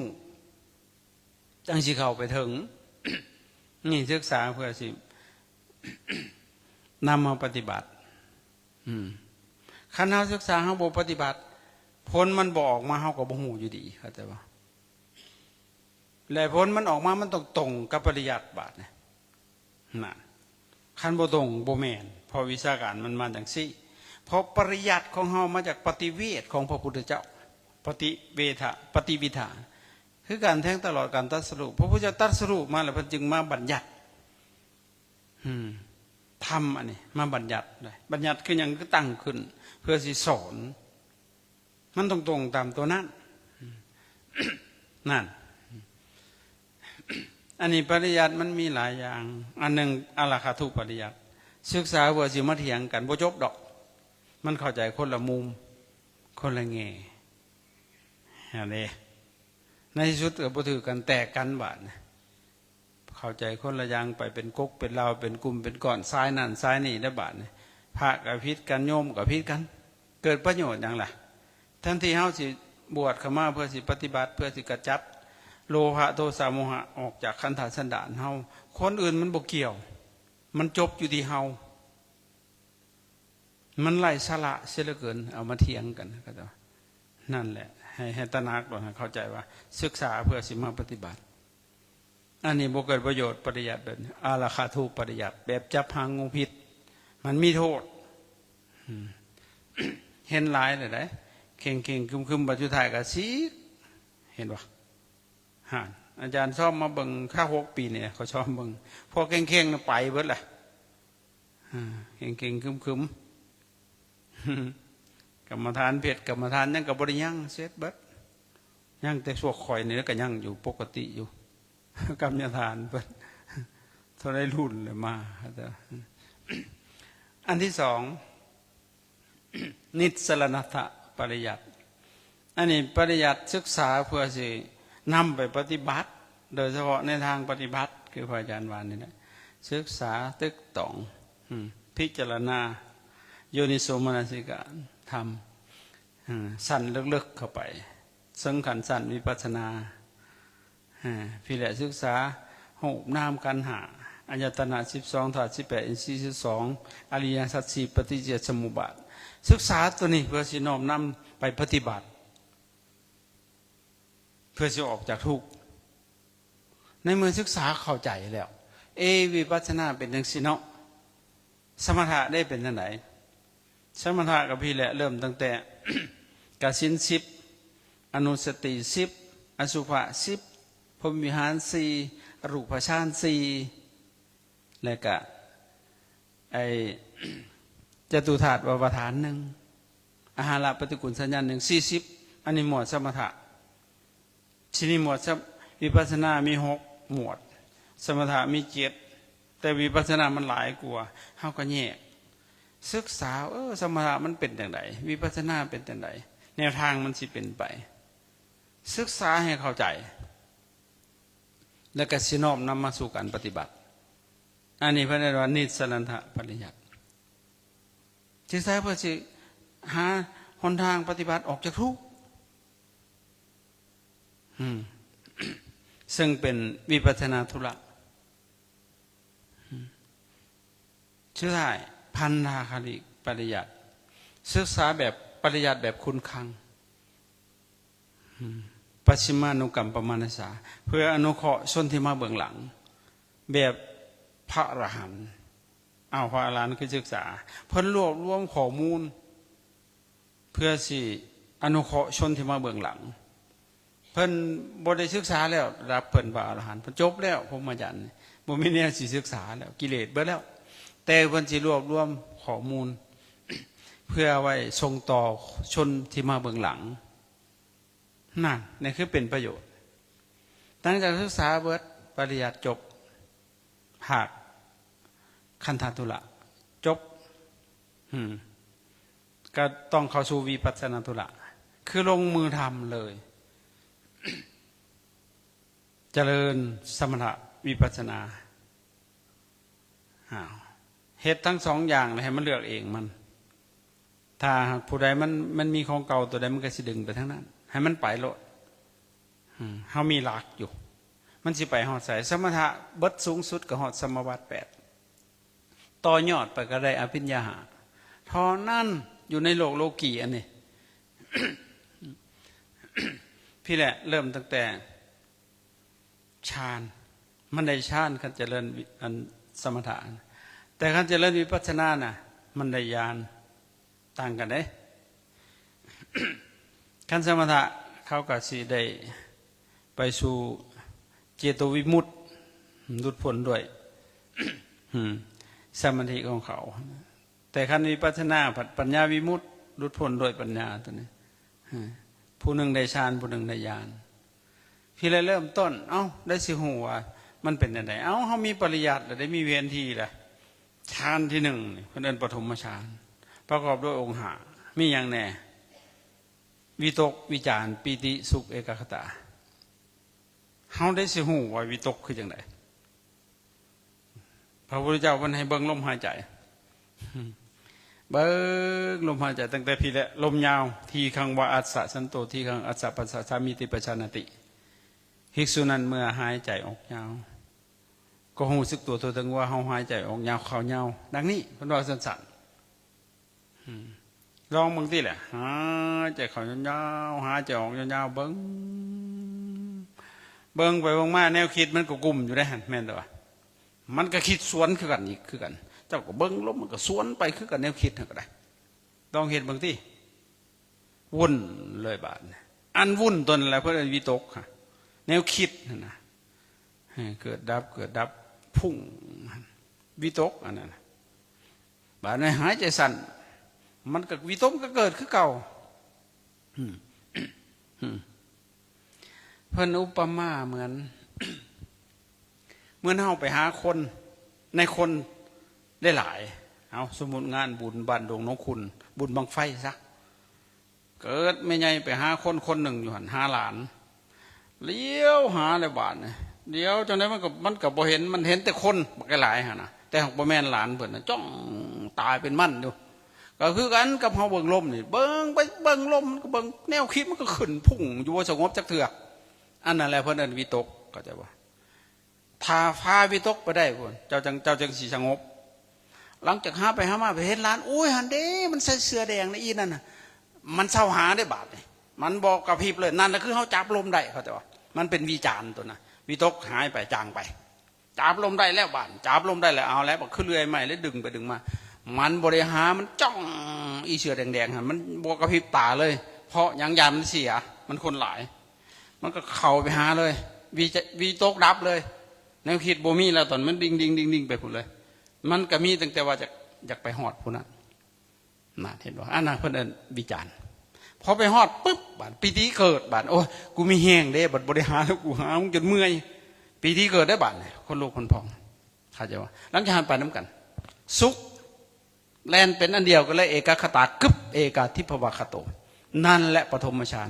ຈັ່ງຊິເຂົ້າໄປເຖິງ. ນີ້ສຶກສາເພື່ອຊິນຳມາປະຕິບັດ. ອືມ ຄັນເຮົາສຶກສາ ເຮົາບໍ່ປະຕິບັດ, ຜົນມັນບໍ່ອອກມາ ເຮົາກໍບໍ່ຮູ້ຢູ່ດີ, ເຂົ້າໃຈບໍ່? ແລະ ຜົນມັນອອກມາ ມັນຕ້ອງຕົງກັບປະລິຍັດບາດນີ້. ນັ້ນ ຄັນບໍ່ຕົງ ບໍ່ແມ່ນ ເພາະວິຊາການມັນມາຈັ່ງຊີ້. ເພາະປະລິຍັດຂອງເຮົາມາຈາກປະຕິເວດຂອງພະພຸດທະເຈົ້າ ປະຕິເວທະ ປະຕິວິທາ ຄືການແທງຕະຫຼອດການຕັດສະຮູ້. ພະພຸດທະເຈົ້າຕັດສະຮູ້ມາແລ້ວ ເພິ່ນຈຶ່ງມາບັນຍັດ ອືມ ທຳອັນນີ້ມາບັນຍັດໄດ້. ບັນຍັດຄືຫຍັງ? ຄືຕັ້ງຂຶ້ນເພື່ອຊິສອນ. ມັນຕ້ອງຕົງຕາມຕົວນັ້ນ ນັ້ນ. ອັນນີ້ປະລິຍັດມັນມີຫຼາຍຢ່າງ. ອັນໜຶ່ງ ອາລະຄະທຸປະລິຍັດ ສຶກສາເພື່ອຊິມາຖຽງກັນ ບໍ່ຈົບດອກ. ມັນເຂົ້າໃຈຄົນລະມຸມ ຄົນລະແງ່ ຫັ້ນເດ້. ໃນທີ່ສຸດກໍບໍ່ຖືກກັນ ແຕກກັນບາດນີ້. ເຂົ້າໃຈຄົນລະຢ່າງ ໄປເປັນກົກເປັນເຫຼົ່າ ເປັນກຸ່ມເປັນກ້ອນ ສາຍນັ້ນສາຍນີ້ແລ້ວບາດນີ້. ພະກໍຜິດກັນ ໂຍມກໍຜິດກັນ ເກີດປະໂຫຍດຫຍັງລະ? ແທນທີ່ເຮົາຊິບວດເຂົ້າມາເພື່ອຊິປະຕິບັດ ເພື່ອຊິກະຈັດໂລພະ ໂທສະ ໂມຫະ ອອກຈາກຄັນທະສັນດານເຮົາ, ຄົນອື່ນມັນບໍ່ກ່ຽວ, ມັນຈົບຢູ່ທີ່ເຮົາ. ມັນໄຮ້ສາລະເສຍເຫຼືອເກີນ ເອົາມາຖຽງກັນ. ນັ້ນແຫຼະ ໃຫ້ ໃຫ້ຕະໜັກ ໃຫ້ເຂົ້າໃຈວ່າສຶກສາເພື່ອຊິມາປະຕິບັດ. ອັນນີ້ບໍ່ເກີດປະໂຫຍດ. ປະລິຍັດແບບນີ້ ອາລະຄະທຸປະລິຍັດ ແບບຈັບຫາງງູພິດ ມັນມີໂທດ. ອືມ ເຫັນຫຼາຍແລ້ວໃດ໋ ເຄັ່ງໆຄຶມໆ ບັດສຸດທ້າຍກໍສີກ ເຫັນບໍ່? ຫັ້ນ ອາຈານຊອມມາເບິ່ງ ຄາຫົກປີນີ້ ເຂົາຊອມເບິ່ງ ພວກເຄັ່ງໆນະໄປເບິດລະ. ອາ ເກັ່ງໆຄຶມໆ ກຳມະຖານເພັດ ກຳມະຖານຫຍັງກໍບໍ່ໄດ້ຍັງ ເສັດເບິດ. ຍັງແຕ່ພວກຂ້ອຍນີ້ແຫຼະ ກໍຍັງຢູ່ປົກກະຕິຢູ່ ກຳມະຖານເພິ່ນ ເທົ່າໃດລຸ້ນແລ້ວມາ. ອັນທີສອງ ນິດສະລະນະທະປະລິຍັດ. ອັນນີ້ປະລິຍັດສຶກສາເພື່ອຊິນຳໄປປະຕິບັດ ໂດຍສະເພາະໃນທາງປະຕິບັດ ຄືພະອາຈານວ່ານີ້ແຫຼະ ສຶກສາຕຶກຕອງ ອືມ ພິຈາລະນາ ໂຍນິໂສມະນະສິການທຳ ອາ ຊັ້ນເລິກໆເຂົ້າໄປ ເຊິ່ງຂັ້ນຊັ້ນວິປັດສະນາ. ອາ ພີ້ແຫຼະ ສຶກສາຮູບນາມຂັນຫ້າ ອາຍະຕະນະສິບສອງ ທາດສິບແປດ ອິນຊີສິບສອງ ອະລິຍະສັດສີ່ ປະຕິຈະສະມຸບບາດ. ສຶກສາຕົວນີ້ເພື່ອຊິນ້ອມນຳໄປປະຕິບັດ ເພື່ອຊິອອກຈາກທຸກ. ໃນເມື່ອສຶກສາເຂົ້າໃຈແລ້ວ ເອ ວິປັດສະນາເປັນຈັ່ງຊີ້ເນາະ. ສະມະຖະເດ້ເປັນຈັ່ງໃດ? ສະມະຖະກໍພີ້ແຫຼະ ເລີ່ມຕັ້ງແຕ່ກະສິນສິບ ອະນຸສະຕິສິບ ອະສຸພະສິບ ພົມວິຫານສີ່ ອະຮູບປະຊານສີ່ ແລະກະໄອ້ຈະຕຸທາດວາປະທານໜຶ່ງ ອາຫາລະປະຕິກຸນສັນຍານໜຶ່ງ ສີ່ສິບ. ອັນນີ້ໝວດສະມະຖະ. ທີນີ້ໝວດສະ ວິປັດສະນາມີຫົກໝວດ ສະມະຖະມີເຈັດ ແຕ່ວິປັດສະນາມັນຫຼາຍກວ່າ ເຮົາກໍແຍກສຶກສາ ເອີ ສະມະຖະມັນເປັນຈັ່ງໃດ ວິປັດສະນາເປັນຈັ່ງໃດ ແນວທາງມັນຊິເປັນໄປ ສຶກສາໃຫ້ເຂົ້າໃຈ ແລ້ວກໍຊິນ້ອມນຳມາສູ່ການປະຕິບັດ. ອັນນີ້ເພິ່ນເອີ້ນວ່ານິດສະລະນະທະປະລິຍັດ. ສຶກສາເພື່ອຊິຫາຫົນທາງປະຕິບັດອອກຈາກທຸກ ອືມ ເຊິ່ງເປັນວິປັດສະນາທຸລະ. ອືມ ສຸດທ້າຍ ພັນທາຄະລິປະລິຍັດ ສຶກສາແບບປະລິຍັດແບບຄຸນຄັງ. ອືມ ປັດຊິມານຸກຳປະມານະສາ ເພື່ອອະນຸເຄາະຊົນທີ່ມາເບື້ອງຫຼັງ ແບບພະອະລະຫັນ. ເອົາ ພະອະລະຫັນຄືສຶກສາ ເພິ່ນລວບລວມຂໍ້ມູນ ເພື່ອຊິອະນຸເຄາະຊົນທີ່ມາເບື້ອງຫຼັງ. ເພິ່ນບໍ່ໄດ້ສຶກສາແລ້ວ ລະດັບເພິ່ນພະອະລະຫັນ ເພິ່ນຈົບແລ້ວ ພົມມະຈັນ ບໍ່ມີແນວຊິສຶກສາແລ້ວ ກິເລດເບິດແລ້ວ. ແຕ່ເພິ່ນຊິລວບລວມຂໍ້ມູນ ເພື່ອໄວ້ສົ່ງຕໍ່ຊົນທີ່ມາເບື້ອງຫຼັງ. ນັ້ນ ນີ້ຄືເປັນປະໂຫຍດ. ຫຼັງຈາກສຶກສາເບິດ ປະລິຍັດຈົບ ພາກຄັນທະທຸລະຈົບ ອືມ ກໍຕ້ອງເຂົ້າສູ່ວິປັດສະນາທຸລະ ຄືລົງມືທຳເລີຍ ຈະເລີນສະມະຖະວິປັດສະນາ. ອ້າວ ເຮັດທັງສອງຢ່າງ ແລ້ວໃຫ້ມັນເລືອກເອງມັນ. ຖ້າຫາກຜູ້ໃດມັນ ມັນມີຂອງເກົ່າຕົວໃດ ມັນກໍຊິດຶງໄປທາງນັ້ນ ໃຫ້ມັນໄປໂລດ. ອືມ ເຮົາມີຫຼັກຢູ່ ມັນຊິໄປຮອດໃສ? ສະມະຖະເບິດສູງສຸດກໍຮອດສະມາບັດແປດ ຕໍ່ຍອດໄປກໍໄດ້ອະພິນຍາຫ້າເທົ່ານັ້ນ ຢູ່ໃນໂລກໂລກີອັນນີ້. ພີ້ແຫຼະ ເລີ່ມຕັ້ງແຕ່ ฌານ ມັນໄດ້ฌານ ຄັນຈະເລີນວິ ອັນສະມະຖະ. ແຕ່ຄັນຈະເລີນວິປັດສະນານະ ມັນໄດ້ຍານ ຕ່າງກັນເດ້. ຄັນສະມະຖະ ເຂົາກໍຊິໄດ້ໄປສູ່ເຈໂຕວິມຸດ ຫຼຸດພົ້ນດ້ວຍ ສະມາທິຂອງເຂົາ. ແຕ່ຄັນວິປັດສະນາ ພັດປັນຍາວິມຸດ ຫຼຸດພົ້ນດ້ວຍປັນຍາຕົວນີ້. ຜູ້ໜຶ່ງໄດ້ຊານ ຜູ້ໜຶ່ງໄດ້ຍານ. ພີ້ແຫຼະເລີ່ມຕົ້ນ ເອົ້າ ໄດ້ຊິຮູ້ວ່າມັນເປັນຈັ່ງໃດ. ເອົ້າ ເຮົາມີປະລິຍັດແລ້ວ ໄດ້ມີແຜນທີ່ແລ້ວ. ຊານທີໜຶ່ງນີ້ ເພິ່ນເອີ້ນປະຖົມມະຊານ ປະກອບດ້ວຍອົງຫ້າ ມີຫຍັງແດ່? ວິຕົກ ວິຈານ ປີຕິ ສຸກ ເອກາຄະຕາ. ເຮົາໄດ້ຊິຮູ້ວ່າວິຕົກຄືຈັ່ງໃດ. ພະພຸດທະເຈົ້າເພິ່ນໃຫ້ເບິ່ງລົມຫາຍໃຈ ເບິ່ງລົມຫາຍໃຈຕັ້ງແຕ່ພີ້ແຫຼະ ລົມຍາວ ທີຄັງວາອັດສະສັນໂຕ ທີຄັງອັດສະປັດສະສາມີຕິປະຊານາຕິ. ພິກສຸນັ້ນເມື່ອຫາຍໃຈອອກຍາວ ກໍຮູ້ສຶກຕົວທົ່ວເຖິງວ່າເຮົາຫາຍໃຈອອກຍາວເຂົ້າຍາວ ດັ່ງນີ້ ເພິ່ນເວົ້າສັ້ນໆ. ອືມ ລອງເບິ່ງຕິແຫຼະ ຫາຍໃຈເຂົ້າຍາວໆ ຫາຍໃຈອອກຍາວໆ ເບິ່ງ ເບິ່ງໄປເບິ່ງມາ ແນວຄິດມັນກໍກຸ້ມຢູ່ເດ້ຫັ້ນ ແມ່ນແຕ່ວ່າ ມັນກໍຄິດສວນຄືກັນອີກ ຄືກັນ. ເຈົ້າກໍເບິ່ງລົມ ມັນກໍສວນໄປຄືກັນ ແນວຄິດຫັ້ນກໍໄດ້. ລອງເຮັດເບິ່ງຕິ ວຸ່ນເລີຍບາດນີ້. ອັນວຸ່ນຕົວນັ້ນແຫຼະເພິ່ນເອີ້ນວິຕົກ ຫາ ແນວຄິດຫັ້ນນະ ເກີດດັບ ເກີດດັບ ພຸ້ງ ວິຕົກອັນນັ້ນ. ບາດນີ້ຫາຍໃຈສັ້ນ ມັນກໍ ວິຕົກກໍເກີດຄືເກົ່າ. ອືມ ອືມ ເພິ່ນອຸປະມາເໝືອນ ເໝືອນເຮົາໄປຫາຄົນ ໃນຄົນຫຼາຍໆ. ເອົາ ສົມມຸດງານບຸນບ້ານດົງໜອງຂຸ່ນ ບຸນບັ້ງໄຟຊະ ເກີດແມ່ໃຫຍ່ໄປຫາຄົນຄົນໜຶ່ງຢູ່ຫັ້ນ ຫາຫຼານ ຫຼຽວຫາແລ້ວບາດນີ້ ຫຼຽວຈັ່ງໃດມັນກໍ ມັນກໍບໍ່ເຫັນ ມັນເຫັນແຕ່ຄົນບັກຫຼາຍໆຫັ້ນນະ ແຕ່ຫາກບໍ່ແມ່ນຫຼານເພິ່ນນະ ຈ້ອງຕາເປັນມັນຢູ່. ກໍຄືກັນກັບເຮົາເບິ່ງລົມນີ້ ເບິ່ງໄປເບິ່ງລົມ ມັນກໍເບິ່ງ ແນວຄິດມັນກໍຂຶ້ນພຸ້ງຢູ່ ບໍ່ສະຫງົບຈັກເທື່ອ. ອັນນັ້ນແຫຼະເພິ່ນເອີ້ນວິຕົກ ເຂົ້າໃຈບໍ່? ຖ້າພາວິຕົກໄປໄດ້ພຸ້ນ ເຈົ້າຈັ່ງ ເຈົ້າຈັ່ງຊິສະຫງົບ. ຫຼັງຈາກຫາໄປຫາມາໄປເຫັນຫຼານ ໂອ້ຍ ຫັ້ນເດ້ ມັນໃສ່ເສື້ອແດງນະ ອີນັ້ນນະ ມັນເຊົາຫາເດ້ບາດນີ້ ມັນບໍ່ກະພິບເລີຍ. ນັ້ນລະຄືເຮົາຈັບລົມໄດ້ ເຂົ້າໃຈບໍ່? ມັນເປັນວິຈານຕົວນະ ວິຕົກຫາຍໄປ ຈາງໄປ. ຈັບລົມໄດ້ແລ້ວບາດ ຈັບລົມໄດ້ແລ້ວ ເອົາແລ້ວ ບາດຄືເລື່ອຍໄມ້ ແລ້ວດຶງໄປດຶງມາ ມັນບໍ່ໄດ້ຫາ ມັນຈ້ອງອີເສື້ອແດງໆຫັ້ນ ມັນບໍ່ກະພິບຕາເລີຍ. ເພາະຫຍັງ? ຢ້ານມັນເສຍ ມັນຄົນຫຼາຍ. ມັນກໍເຂົ້າໄປຫາເລີຍ ວິຈະ ວິຕົກດັບເລີຍ ແນວຄິດບໍ່ມີແລ້ວ ຕອນມັນດິ່ງໆໆໄປພຸ້ນເລີຍ. ມັນກໍມີຕັ້ງແຕ່ວ່າຢາກ ຢາກໄປຮອດຜູ້ນັ້ນ ນັ້ນ ເຫັນບໍ່? ອັນນັ້ນເພິ່ນເອີ້ນວິຈານ. ພໍໄປຮອດປຶບ ບາດປີຕິເກີດ ບາດ ໂອ້ຍ ກູມີແຮງເດ້ ບາດບໍ່ໄດ້ຫາແລ້ວ ກູຫາມຶງຈົນເມື່ອຍ. ປີຕິເກີດໄດ້ບາດນີ້ ຄົນລຸກຄົນພອງ ເຂົ້າໃຈບໍ່? ຫຼັງຈາກຫັ້ນໄປນຳກັນ ສຸກ ແລ່ນເປັນອັນດຽວກັນເລີຍ ເອກາຄະຕາ ກຶບ ເອກາທິພະວາຄະໂຕ ນັ້ນແຫຼະປະຖົມມະຊານ.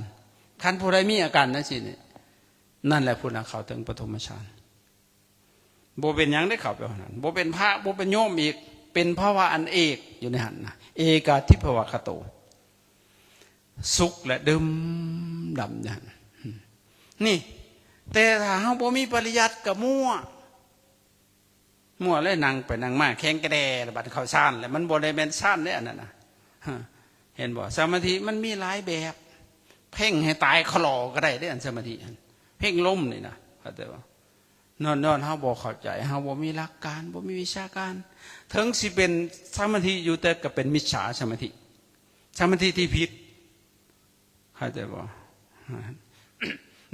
ຄັນຜູ້ໃດມີອາການຈັ່ງຊີ້ນີ້ ນັ້ນແຫຼະຜູ້ນັ້ນເຂົ້າເຖິງປະຖົມມະຊານ. ບໍ່ເປັນຫຍັງໄດ້ເຂົ້າໄປຫັ້ນ ບໍ່ເປັນພະ ບໍ່ເປັນໂຍມອີກ ເປັນພາວະອັນເອກຢູ່ໃນຫັ້ນນະ ເອກາທິພະວາຄະໂຕ ສຸກ ແລະ ດື່ມດ່ຳຢູ່ຫັ້ນ ນີ້. ແຕ່ຖ້າເຮົາບໍ່ມີປະລິຍັດກໍມົວ ມົວເລີຍ ນັ່ງໄປນັ່ງມາແຂງກະແດ ແລ້ວບາດເຂົ້າຊານ ແລ້ວມັນບໍ່ໄດ້ແມ່ນຊານເດ້ ອັນນັ້ນນະ. ເຫັນບໍ່? ສະມາທິມັນມີຫຼາຍແບບ ເພັ່ງໃຫ້ຕາຍຄລໍກໍໄດ້ເດ້ ອັນສະມາທິຫັ້ນ ເພັ່ງລົມນີ້ນະ ເຂົ້າໃຈບໍ່? ຍ້ອນ ຍ້ອນເຮົາບໍ່ເຂົ້າໃຈ ເຮົາບໍ່ມີຫຼັກການ ບໍ່ມີວິຊາການ ເຖິງຊິເປັນສະມາທິຢູ່ ແຕ່ກໍເປັນມິດສາສະມາທິ ສະມາທິທີ່ຜິດ ເຂົ້າໃຈບໍ່?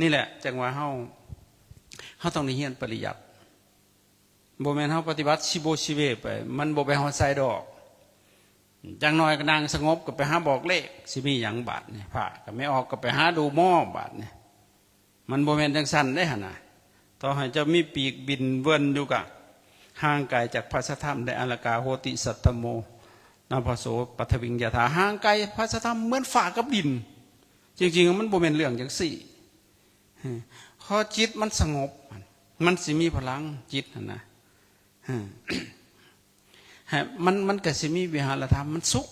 ນີ້ແຫຼະ ຈັ່ງວ່າເຮົາ ເຮົາຕ້ອງໄດ້ຮຽນປະລິຍັດ ບໍ່ແມ່ນເຮົາປະຕິບັດຊິໂບຊິເວໄປ ມັນບໍ່ໄປຮອດໃສດອກ. ຢ່າງໜ້ອຍກໍນັ່ງສະຫງົບ ກໍໄປຫາບອກເລກ ຊິມີຫຍັງບາດນີ້ ພະກໍແມ່ອອກ ກໍໄປຫາດູໝໍບາດນີ້ ມັນບໍ່ແມ່ນຈັ່ງຊັ້ນເດ້ຫັ້ນນະ. ຕໍ່ໃຫ້ເຈົ້າມີປີກບິນເວີນຢູ່ກະ ຫ່າງໄກຈາກພະສັດທຳໄດ້ ອາລະກາໂຫຕິສັດທຳໂມ ນາພະໂສປັດຖະວິງຍະຖາ ຫ່າງໄກພະສັດທຳເໝືອນຟ້າກັບດິນ. ຈິງໆ ມັນບໍ່ແມ່ນເລື່ອງຈັ່ງຊີ້ ເພາະຈິດມັນສະຫງົບ ມັນຊິມີພະລັງຈິດຫັ້ນນະ ມັນ ມັນກໍຊິມີວິຫາລະທຳ ມັນສຸກ.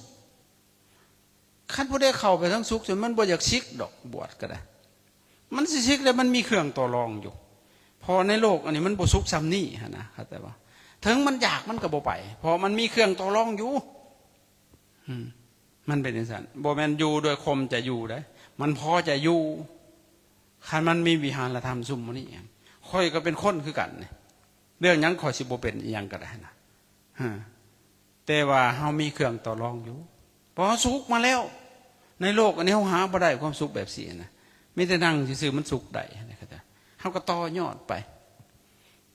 ຄັນຜູ້ໃດເຂົ້າໄປທາງສຸກ ມັນບໍ່ຢາກສິກດອກ ບວດກໍໄດ້ ມັນຊິສິກແລ້ວ ມັນມີເຄື່ອງຕໍ່ລອງຢູ່ ເພາະໃນໂລກອັນນີ້ມັນບໍ່ສຸກຊ່ຳນີ້ຫັ້ນນະ ເຂົ້າໃຈບໍ່? ເຖິງມັນຢາກມັນກໍບໍ່ໄປ ເພາະມັນມີເຄື່ອງຕໍ່ລອງຢູ່. ອືມ ມັນເປັນຈັ່ງຊັ້ນ ບໍ່ແມ່ນຢູ່ດ້ວຍຄວາມຈະຢູ່ເດ້ ມັນພໍຈະຢູ່ ຄັນມັນມີວິຫາລະທຳຊຸມໝູ່ນີ້. ຂ້ອຍກໍເປັນຄົນຄືກັນນີ້ ເລື່ອງຫຍັງຂ້ອຍຊິບໍ່ເປັນອີ່ຫຍັງກໍໄດ້ນະ. ຮະ ແຕ່ວ່າເຮົາມີເຄື່ອງຕໍ່ລອງຢູ່ ເພາະເຮົາສຸກມາແລ້ວ. ໃນໂລກອັນນີ້ເຮົາຫາບໍ່ໄດ້ຄວາມສຸກແບບຊີ້ນະ ມີແຕ່ນັ່ງຊື່ໆມັນສຸກໄດ້. ເຮົາກໍຕໍ່ຍອດໄປ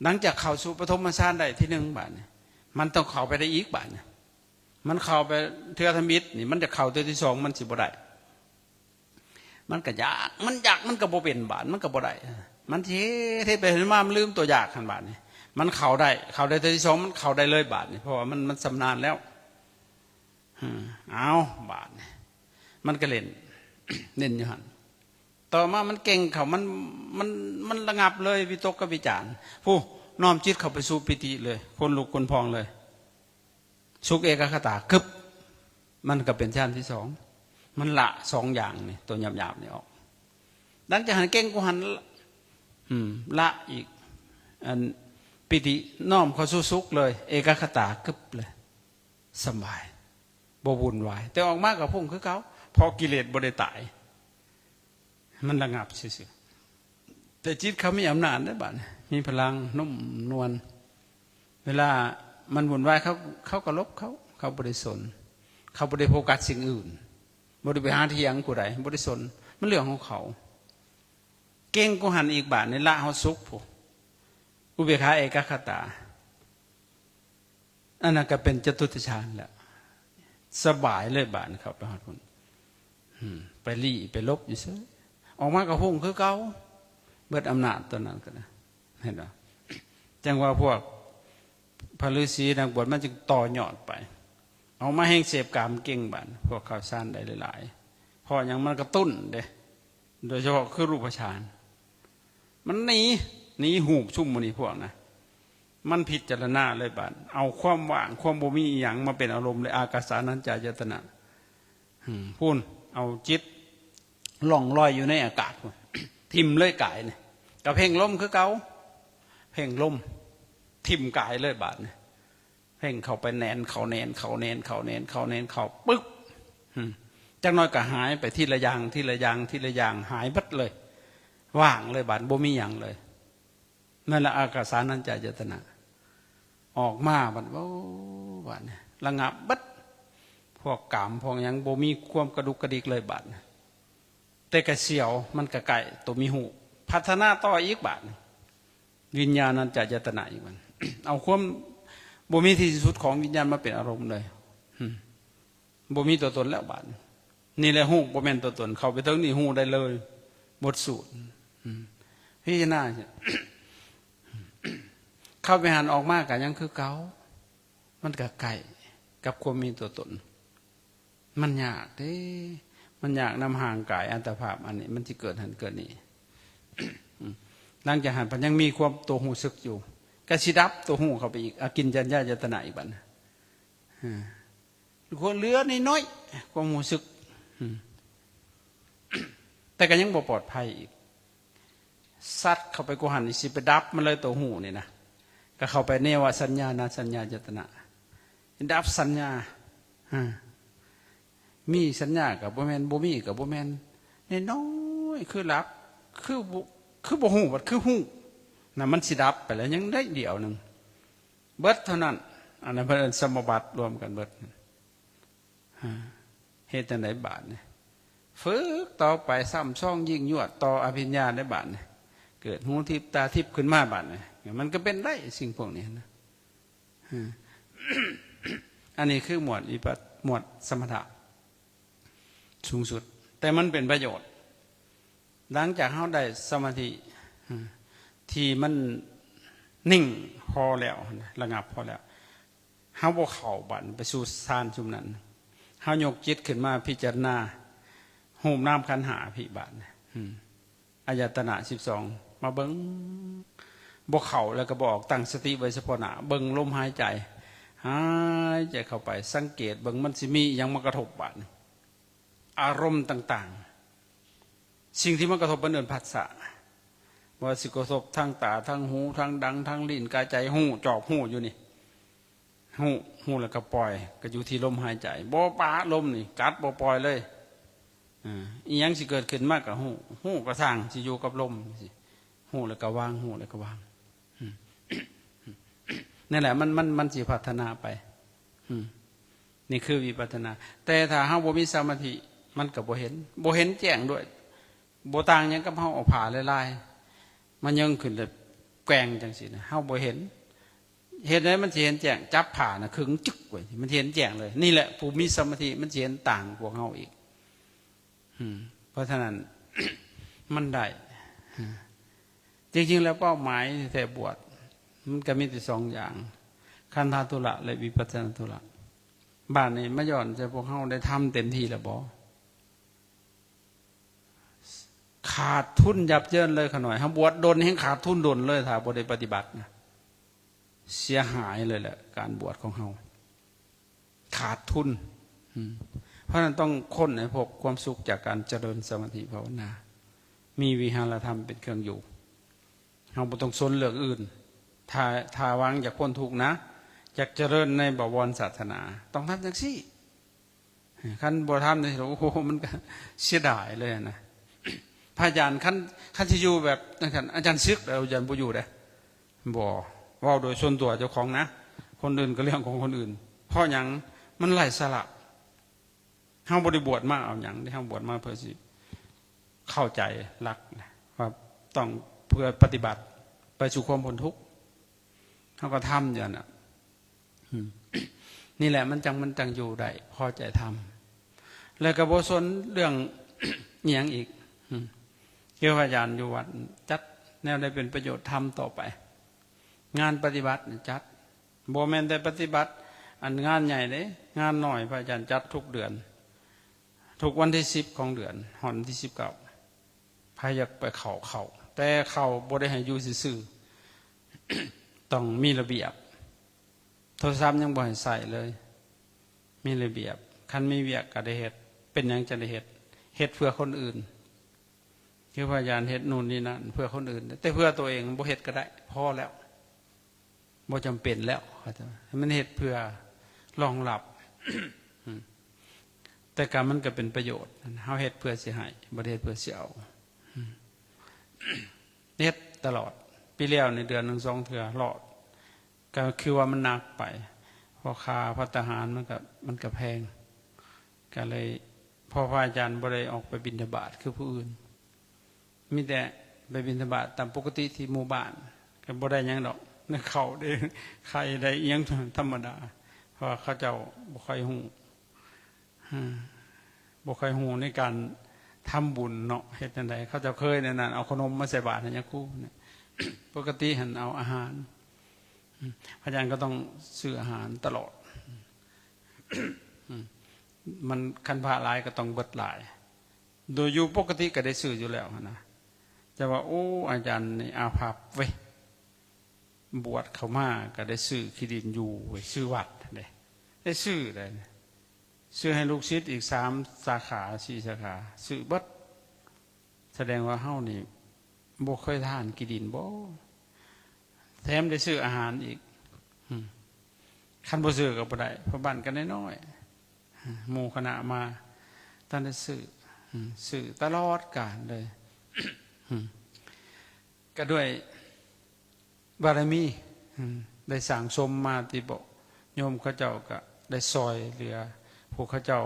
ຫຼັງຈາກເຂົ້າສູ່ປະຖົມມະຊານໄດ້ທີໜຶ່ງ ບາດນີ້ມັນຕ້ອງເຂົ້າໄປໄດ້ອີກ. ບາດນີ້ມັນເຂົ້າໄປເທື່ອທຳອິດນີ້ ມັນຈະເຂົ້າເທື່ອທີສອງມັນຊິບໍ່ໄດ້. ມັນກໍຢາກ ມັນຢາກ ມັນກໍບໍ່ເປັນ ບາດມັນກໍບໍ່ໄດ້. ມັນຊິເຮັດ ເຮັດໄປເຮັດມາ ມັນລືມຕົວຢາກຫັ້ນ. ບາດນີ້ມັນເຂົ້າໄດ້ ເຂົ້າໄດ້ເທື່ອທີສອງ ມັນເຂົ້າໄດ້ເລີຍບາດນີ້ ເພາະວ່າມັນ ມັນຊຳນານແລ້ວ. ເອີ ເອົາ ບາດນີ້ມັນກໍເຫຼັ້ນ ເຫຼັ້ນຢູ່ຫັ້ນ. ຕໍ່ມາມັນເກັ່ງເຂົ້າ ມັນ ມັນ ມັນລະງັບເລີຍ ວິຕົກກັບວິຈານ ຜູ້ນ້ອມຈິດເຂົ້າໄປສູ່ປີຕິເລີຍ ຂົນລຸກຂົນພອງເລີຍ. ສຸກເອກະຄະຕາ ກຶບ ມັນກໍເປັນຊານທີສອງ ມັນລະສອງຢ່າງນີ້ ຕົວຫຍາບໆນີ້ອອກ. ຫຼັງຈາກຫັ້ນເກັ່ງກວ່າຫັ້ນ ອືມ ລະອີກ ອັນ ປີຕິ ນ້ອມເຂົ້າສູ່ສຸກເລີຍ ເອກະຄະຕາ ກຶບເລີຍ ສະບາຍ ບໍ່ວຸ່ນວາຍ ແຕ່ອອກມາກໍພຸ້ງຄືເກົ່າ ເພາະກິເລດບໍ່ໄດ້ຕາຍ. ມັນລະງັບຊື່ໆ ແຕ່ຈິດເຂົາມີອຳນາດເດ້ບາດນີ້ ມີພະລັງນຸ້ມນວນ. ເວລາມັນວຸ່ນວາຍ ເຂົາ ເຂົາກໍຫຼົບເຂົາ ເຂົາບໍ່ໄດ້ສົນ ເຂົາບໍ່ໄດ້ໂຟກັສສິ່ງອື່ນ ບໍ່ໄດ້ໄປຫາຖຽງຜູ້ໃດ ບໍ່ໄດ້ສົນ ມັນເລື່ອງຂອງເຂົາ. ເກັ່ງກວ່າຫັ້ນອີກບາດນີ້ ລະເຮົາສຸກພຸ້ນ ອຸເບກຂາເອກະຄະຕາ ອັນນັ້ນກໍເປັນຈະຕຸດຕະຊານແລ້ວ ສະບາຍເລີຍບາດນີ້ ເຂົ້າໄປຮອດພຸ້ນ ອືມ ໄປຫຼີ້ໄປຫຼົບຢູ່ເຊີຍ ອອກມາກໍຮຸ່ງຄືເກົ່າ ເບິດອຳນາດຕົວນັ້ນກໍໄດ້ ເຫັນບໍ່? ຈັ່ງວ່າພວກພະລືສີນັກບວດມັນຈຶ່ງຕໍ່ຍອດໄປ ອອກມາແຮ່ງເສບກາມເກັ່ງບາດ ພວກເຂົ້າຊານໄດ້ຫຼາຍໆ ເພາະຫຍັງ? ມັນກະຕຸ້ນເດ້ ໂດຍສະເພາະຄືຮູບປະຊານ ມັນໜີ ໜີຮູບຊຸມໝູ່ນີ້ພວກນະ ມັນພິຈາລະນາເລີຍບາດ ເອົາຄວາມວ່າງ ຄວາມບໍ່ມີອີ່ຫຍັງມາເປັນອາລົມເລີຍ ອາກາສານັນຈາຍະຕະນະ ອືມ ພຸ້ນ ເອົາຈິດລ່ອງລອຍຢູ່ໃນອາກາດພຸ້ນ ຖິ້ມເລີຍກາຍນີ້ ກະເພັ່ງລົມຄືເກົ່າ ເພັ່ງລົມ ຖິ້ມກາຍເລີຍບາດນີ້ ເພັ່ງເຂົ້າໄປແໜ້ນເຂົ້າ ແໜ້ນເຂົ້າ ແໜ້ນເຂົ້າ ແໜ້ນເຂົ້າ ແໜ້ນເຂົ້າ ປຶບ ອືມ ຈັກໜ້ອຍກໍຫາຍໄປທີລະຢ່າງ ທີລະຢ່າງ ທີລະຢ່າງ ຫາຍເບິດເລີຍ ວ່າງເລີຍບາດ ບໍ່ມີຫຍັງເລີຍ ນັ້ນລະອາກາສານັນຈາຍະຕະນະ ອອກມາບາດ ໂອ້ ບາດນີ້ລະງັບເບິດ ພວກກາມພວກຫຍັງບໍ່ມີຄວາມກະດຸກກະດິກເລີຍບາດນີ້ ແຕ່ກະສຽວ ມັນກະໃກ້ໂຕມີຮູບ ພັດທະນາຕໍ່ອີກບາດນີ້ ວິນຍານັນຈາຍະຕະນະອີກບາດ ເອົາຄວາມບໍ່ມີທີ່ສິ້ນສຸດຂອງວິນຍານມາເປັນອາລົມເລີຍ ອືມ ບໍ່ມີຕົວຕົນແລ້ວບາດນີ້ ນີ້ແຫຼະຮູ້ບໍ່ແມ່ນຕົວຕົນ ເຂົ້າໄປເຖິງນີ້ຮູ້ໄດ້ເລີຍ ບົດສູດ ອືມ ພິຈາລະນາ ເຂົ້າໄປຫັ້ນອອກມາກໍຍັງຄືເກົ່າ ມັນກໍໃກ້ກັບຄວາມມີຕົວຕົນ ມັນຍາກເດ້ ມັນຍາກນຳຮ່າງກາຍອັດຕະພາບອັນນີ້ ມັນຊິເກີດຫັ້ນເກີດນີ້ ອືມ ຫຼັງຈາກຫັ້ນພັດຍັງມີຄວາມຕົວຮູ້ສຶກຢູ່ ກໍຊິດັບຕົວຮູ້ເຂົ້າໄປອີກ ອາກິນຈັນຍາຍະຕະນະອີກບາດ ອືມ ເຫຼືອນ້ອຍໆ ຄວາມຮູ້ສຶກ ອືມ ແຕ່ກໍຍັງບໍ່ປອດໄພອີກ ຊັດເຂົ້າໄປກວ່າຫັ້ນ ຊິໄປດັບມັນເລີຍ ຕົວຮູ້ນີ້ນະ ກໍເຂົ້າໄປເນວະສັນຍານະສັນຍາຍະຕະນະ ດັບສັນຍາ ອາ ມີສັນຍາກໍບໍ່ແມ່ນ ບໍ່ມີກໍບໍ່ແມ່ນ ນ້ອຍໆ ຄືຫຼັບ ຄືບໍ່ ຄືບໍ່ຮູ້ ບັດຄືຮູ້ນະ ມັນຊິດັບໄປແລ້ວ ຍັງໄດ້ດຽວໜຶ່ງ ເບິດເທົ່ານັ້ນ ອັນນັ້ນເພິ່ນເອີ້ນສະມາບັດ ລວມກັນເບິດ ເຮັດຈັ່ງໃດບາດນີ້? ຝຶກຕໍ່ໄປ ຊ້ຳຊອງຍິ່ງຍວດຕໍ່ອະພິນຍາໄດ້ບາດນີ້ ເກີດຫູທິບຕາທິບຂຶ້ນມາບາດນີ້ ມັນກໍເປັນໄດ້ສິ່ງພວກນີ້ນະ ອັນນີ້ຄືໝວດວິປັດ ໝວດສະມະຖະ ສູງສຸດ ແຕ່ມັນເປັນປະໂຫຍດ ຫຼັງຈາກເຮົາໄດ້ສະມາທິທີ່ມັນນິ່ງພໍແລ້ວ ລະງັບພໍແລ້ວ ເຮົາບໍ່ເຂົ້າບາດໄປສູ່ຊານຊຸມນັ້ນ ເຮົາຍົກຈິດຂຶ້ນມາພິຈາລະນາຮູບນາມຂັນຫ້າພີ້ບາດ ອາຍະຕະນະສິບສອງ ມາເບິ່ງ ບໍ່ເຂົ້າແລ້ວກໍບໍ່ອອກ ຕັ້ງສະຕິໄວ້ສະເພາະໜ້າ ເບິ່ງລົມຫາຍໃຈ ຫາຍໃຈເຂົ້າໄປ ສັງເກດເບິ່ງ ມັນຊິມີອີ່ຫຍັງມາກະທົບບາດ ອາລົມຕ່າງໆ ສິ່ງທີ່ມາກະທົບ ເພິ່ນເອີ້ນພັດສະ ບໍ່ວ່າຊິກະທົບທາງຕາ ທາງຫູ ທາງດັງ ທາງລີ້ນ ກາຍ ໃຈ ຮູ້ ຈອບຮູ້ຢູ່ນີ້ ຮູ້ ຮູ້ແລ້ວກໍປ່ອຍ ກໍຢູ່ທີ່ລົມຫາຍໃຈ ບໍ່ປະລົມນີ້ ກັດບໍ່ປ່ອຍເລີຍ ອີ່ຫຍັງຊິເກີດຂຶ້ນມາກໍຮູ້ ຮູ້ກໍຊ່າງ ຊິຢູ່ກັບລົມ ຮູ້ແລ້ວກໍວາງ ຮູ້ແລ້ວກໍວາງ ອືມ ນັ້ນແຫຼະ ມັນ ມັນ ມັນຊິພັດທະນາໄປ ອືມ ນີ້ຄືວິປັດສະນາ. ແຕ່ຖ້າເຮົາບໍ່ມີສະມາທິ ມັນກໍບໍ່ເຫັນ ບໍ່ເຫັນແຈ້ງດ້ວຍ. ບໍ່ຕ່າງຫຍັງກັບເຮົາເອົາຜ້າລາຍໆມາຍົງຂຶ້ນ ແລ້ວແກວ່ງຈັ່ງຊີ້ນະ ເຮົາບໍ່ເຫັນ. ເຮັດໃດມັນຊິເຫັນແຈ້ງ? ຈັບຜ້ານະ ຄຶງຈຶກໄວ້ ມັນເຫັນແຈ້ງເລີຍ. ນີ້ແຫຼະ ຜູ້ມີສະມາທິມັນຊິເຫັນຕ່າງພວກເຮົາອີກ. ອືມ ເພາະສະນັ້ນ ມັນໄດ້ ຈະ ຈິງໆແລ້ວເປົ້າໝາຍແທ້ບວດ ມັນກໍມີແຕ່ສອງຢ່າງ ຄັນທະທຸລະ ແລະ ວິປັດສະນາທຸລະ. ບາດນີ້ມາຍ້ອນໃສ່ພວກເຮົາໄດ້ທຳເຕັມທີ່ແລ້ວບໍ່? ຂາດທຶນຢັບເຢິນເລີຍ. ຂະໜ້ອຍເຮົາບວດດົນແຮ່ງຂາດທຶນດົນເລີຍ ຖ້າບໍ່ໄດ້ປະຕິບັດນະ ເສຍຫາຍເລີຍແຫຼະ ການບວດຂອງເຮົາ ຂາດທຶນ. ອືມ ເພາະນັ້ນຕ້ອງຄົ້ນໃຫ້ພົບຄວາມສຸກຈາກການຈະເລີນສະມາທິພາວະນາ ມີວິຫາລະທຳເປັນເຄື່ອງຢູ່. ເຮົາບໍ່ຕ້ອງສົນເລື່ອງອື່ນ. ຖ້າ ຖ້າຫວັງຢາກພົ້ນທຸກນະ ຢາກຈະເລີນໃນບະວອນສາສະໜາ ຕ້ອງທຳຈັ່ງຊີ້. ຄັນບໍ່ທຳນີ້ ໂອ້ໂຫ ມັນກໍເສຍດາຍເລີຍນະ. ພະອາຈານ ຄັນ ຄັນຊິຢູ່ແບບຈັ່ງຊັ້ນ ອາຈານສຶກແລ້ວ ອາຈານບໍ່ຢູ່ເດ້. ບໍ່ ເວົ້າໂດຍສ່ວນຕົວເຈົ້າຂອງນະ ຄົນອື່ນກໍເລື່ອງຂອງຄົນອື່ນ. ເພາະຫຍັງ? ມັນໄຮ້ສາລະ. ເຮົາບໍ່ໄດ້ບວດມາເອົາຫຍັງເດ້ ເຮົາບວດມາເພື່ອຊິເຂົ້າໃຈຫຼັກນະ ວ່າຕ້ອງເພື່ອປະຕິບັດໄປສູ່ຄວາມພົ້ນທຸກ. ເຮົາກໍທຳຢູ່ຫັ້ນນະ. ອືມ ນີ້ແຫຼະ ມັນຈັ່ງ ມັນຈັ່ງຢູ່ໄດ້ ພໍໃຈທຳ ແລ້ວກໍບໍ່ສົນເລື່ອງອີ່ຫຍັງອີກ. ອືມ ຄືພະອາຈານຢູ່ວັດ ຈັດແນວໃດເປັນປະໂຫຍດທຳຕໍ່ໄປ. ງານປະຕິບັດຈັດ ບໍ່ແມ່ນແຕ່ປະຕິບັດອັນງານໃຫຍ່ເດ້ ງານນ້ອຍ ພະອາຈານຈັດທຸກເດືອນ ທຸກວັນທີສິບຂອງເດືອນ ຮອດວັນທີສິບເກົ້າ ໃຜຢາກໄປເຂົ້າ ເຂົ້າ ແຕ່ເຂົ້າບໍ່ໄດ້ໃຫ້ຢູ່ຊື່ໆ ຕ້ອງມີລະບຽບ. ໂທລະສັບຍັງບໍ່ໃຫ້ໃຊ້ເລີຍ ມີລະບຽບ. ຄັນມີວຽກກໍໄດ້ເຮັດ ເປັນຫຍັງຈັ່ງໄດ້ເຮັດ? ເຮັດເພື່ອຄົນອື່ນ. ຄືພະອາຈານເຮັດໂນ່ນນີ້ນັ້ນເພື່ອຄົນອື່ນ ແຕ່ເພື່ອຕົວເອງບໍ່ເຮັດກໍໄດ້ ພໍແລ້ວ ບໍ່ຈຳເປັນແລ້ວ ເຂົາເຈົ້າໃຫ້ມັນເຮັດເພື່ອລອງຮັບ. ແຕ່ກໍມັນກໍເປັນປະໂຫຍດ ເຮົາເຮັດເພື່ອຊິໃຫ້ ບໍ່ໄດ້ເຮັດເພື່ອຊິເອົາ. ເຮັດຕະຫຼອດ ປີແລ້ວນີ້ເດືອນໜຶ່ງສອງເທື່ອ ລອດ ກໍຄືວ່າມັນໜັກໄປ ເພາະຄ່າພັດຕາຫານມັນກໍ ມັນກໍແພງ ກໍເລີຍ ເພາະພະອາຈານບໍ່ໄດ້ອອກໄປບິນທະບາດຄືຜູ້ອື່ນ ມີແຕ່ໄປບິນທະບາດຕາມປົກກະຕິທີ່ໝູ່ບ້ານ ກໍບໍ່ໄດ້ຫຍັງດອກ ໄດ້ເຂົ້າ ໄດ້ໄຂ່ ໄດ້ອີ່ຫຍັງທຳມະດາ ເພາະວ່າເຂົາເຈົ້າບໍ່ຄ່ອຍຮູ້ ອາ ບໍ່ຄ່ອຍຮູ້ໃນການທຳບຸນເນາະ ເຮັດຈັ່ງໃດ ເຂົາເຈົ້າເຄີຍແນວນັ້ນ ເອົາຂະໜົມມາໃສ່ບາດໃຫ້ຍາຄູເນຍ ປົກກະຕິຫັ້ນເອົາອາຫານ ອາ ພະອາຈານກໍຕ້ອງຊື້ອາຫານຕະຫຼອດ ອາ ມັນ ຄັນພະຫຼາຍກໍຕ້ອງເບິດຫຼາຍ ໂດຍຢູ່ປົກກະຕິກໍໄດ້ຊື້ຢູ່ແລ້ວຫັ້ນນະ ແຕ່ວ່າ ໂອ້ ອາຈານນີ້ອາພັບເວີຍ ບວດເຂົ້າມາກໍໄດ້ຊື້ທີ່ດິນຢູ່ເວີຍ ຊື້ວັດຫັ້ນເດ້ ໄດ້ຊື້ໄດ້ ຊື້ໃຫ້ລູກສິດອີກສາມສາຂາ ສີ່ສາຂາ ຊື້ເບິດ. ສະແດງວ່າເຮົານີ້ບໍ່ເຄີຍທານທີ່ດິນບໍ? ແຖມໄດ້ຊື້ອາຫານອີກ. ອືມ ຄັນບໍ່ຊື້ກໍບໍ່ໄດ້ ເພາະບ້ານກໍນ້ອຍໆ ໝູ່ຄະນະມາ ຕ້ອງໄດ້ຊື້. ອືມ ຊື້ຕະຫຼອດການເລີຍ. ອືມ ກໍດ້ວຍ ບາລະມີ ອືມ ໄດ້ສັ່ງສົມມາຕິບໍ ໂຍມເຂົາເຈົ້າກໍໄດ້ຊ່ອຍເຫຼືອ ພວກເຂົາເຈົ້າ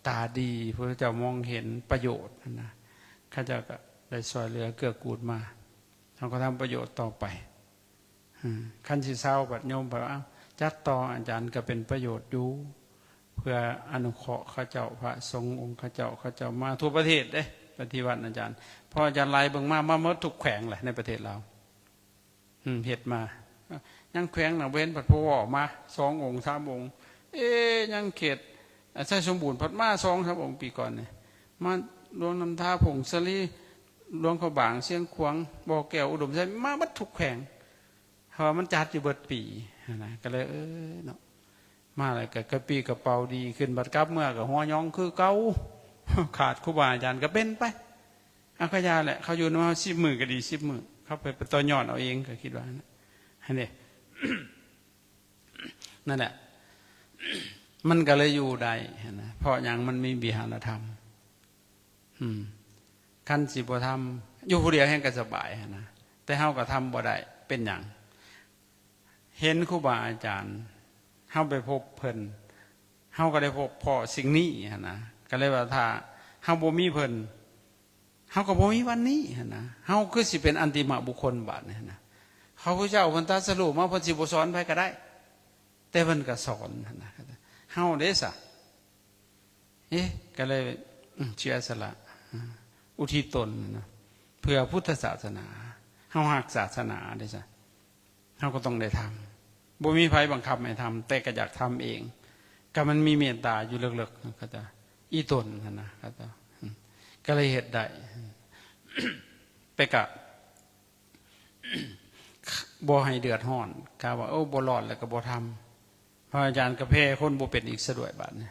ຕາດີ ພວກເຂົາເຈົ້າມອງເຫັນປະໂຫຍດຫັ້ນນະ ເຂົາເຈົ້າກໍໄດ້ຊ່ອຍເຫຼືອເກື້ອກູນມາ ເຮົາກໍທຳປະໂຫຍດຕໍ່ໄປ. ອືມ ຄັນຊິເຊົາ ບັດໂຍມໄປວ່າ ເອົ້າ ຈັດຕໍ່ອາຈານກໍເປັນປະໂຫຍດຢູ່ ເພື່ອອະນຸເຄາະເຂົາເຈົ້າ ພະສົງອົງເຂົາເຈົ້າ ເຂົາເຈົ້າມາທົ່ວປະເທດເດ້ ປະຕິບັດອາຈານ ເພາະອາຈານໄລ່ເບິ່ງມາ ມາໝົດທຸກແຂວງແຫຼະໃນປະເທດລາວ. ອືມ ເຮັດມາ ຍັງແຂວງໜາແວນ ພັດບໍ່ເວົ້າມາສອງອົງສາມອົງ ເອ ຍັງເຂດໄຊສົມບູນ ພັດມາສອງສາມອົງປີກ່ອນນີ້ ມາຫຼວງນ້ຳທາ ຜົ້ງສາລີ ຫຼວງພະບາງ ຊຽງຂວາງ ບໍ່ແກ້ວ ອຸດົມໄຊ ມາໝົດທຸກແຂວງ ເພາະວ່າມັນຈັດຢູ່ເບິດປີຫັ້ນນະ ກໍເລີຍ ເອີ ເນາະ ມາແລ້ວກໍກະປີ້ກະເປົາດີຂຶ້ນ ບັດກັບເມືອກໍຫົວຫຍອງຄືເກົ່າ ຂາດຄູບາອາຈານກໍເປັນໄປ. ເອົາ ກະຢ່າແຫຼະ ເຂົາຢູ່ນຳເຮົາສິບມື້ກໍດີສິບມື້ ເຂົາໄປ ໄປຕໍ່ຍອດເອົາເອງ ກໍຄິດວ່າຫັ້ນນະ ຫັ້ນເດ້ ນັ້ນແຫຼະ ມັນກໍເລີຍຢູ່ໄດ້ຫັ້ນນະ ເພາະຫຍັງ? ມັນມີວິຫາລະທຳ. ອືມ ຄັນຊິບໍ່ທຳ ຢູ່ຜູ້ດຽວແຮ່ງກໍສະບາຍຫັ້ນນະ ແຕ່ເຮົາກໍທຳບໍ່ໄດ້ ເປັນຫຍັງ? ເຫັນຄູບາອາຈານ ເຮົາໄປພົບເພິ່ນ ເຮົາກໍໄດ້ພົບພໍ້ສິ່ງນີ້ຫັ້ນນະ ກໍເລີຍວ່າຖ້າເຮົາບໍ່ມີເພິ່ນ ເຮົາກໍບໍ່ມີວັນນີ້ຫັ້ນນະ ເຮົາຄືຊິເປັນອັນຕິມະບຸກຄົນບາດນີ້ຫັ້ນນະ ພະພຸດທະເຈົ້າເພິ່ນຕຣັດສະຮູ້ມາ ເພິ່ນຊິບໍ່ສອນໃຜກໍໄດ້ ແຕ່ເພິ່ນກໍສອນຫັ້ນນະ ເຮົາເດ້ສະ ເອະ ກໍເລີຍ ອືມ ເສຍສະຫຼະ ອາ ອຸທິດຕົນນະ ເພື່ອພຸດທະສາສະໜາ ເຮົາຮັກສາສະໜາເດ້ສະ ເຮົາກໍຕ້ອງໄດ້ທຳ ບໍ່ມີໃຜບັງຄັບໃຫ້ທຳ ແຕ່ກໍຢາກທຳເອງ ກໍມັນມີເມດຕາຢູ່ເລິກໆ ເຂົາເຈົ້າ ອີ່ຕົນຫັ້ນນະ ເຂົາເຈົ້າ ອືມ ກໍເລີຍເຮັດໄດ້ ແຕ່ກະ ບໍ່ໃຫ້ເດືອດຮ້ອນ ກະວ່າ ໂອ້ ບໍ່ລອດແລ້ວກໍບໍ່ທຳ ພະອາຈານກໍແຜ່ຄົນບໍ່ເປັນອີກຊະດ້ວຍບາດນີ້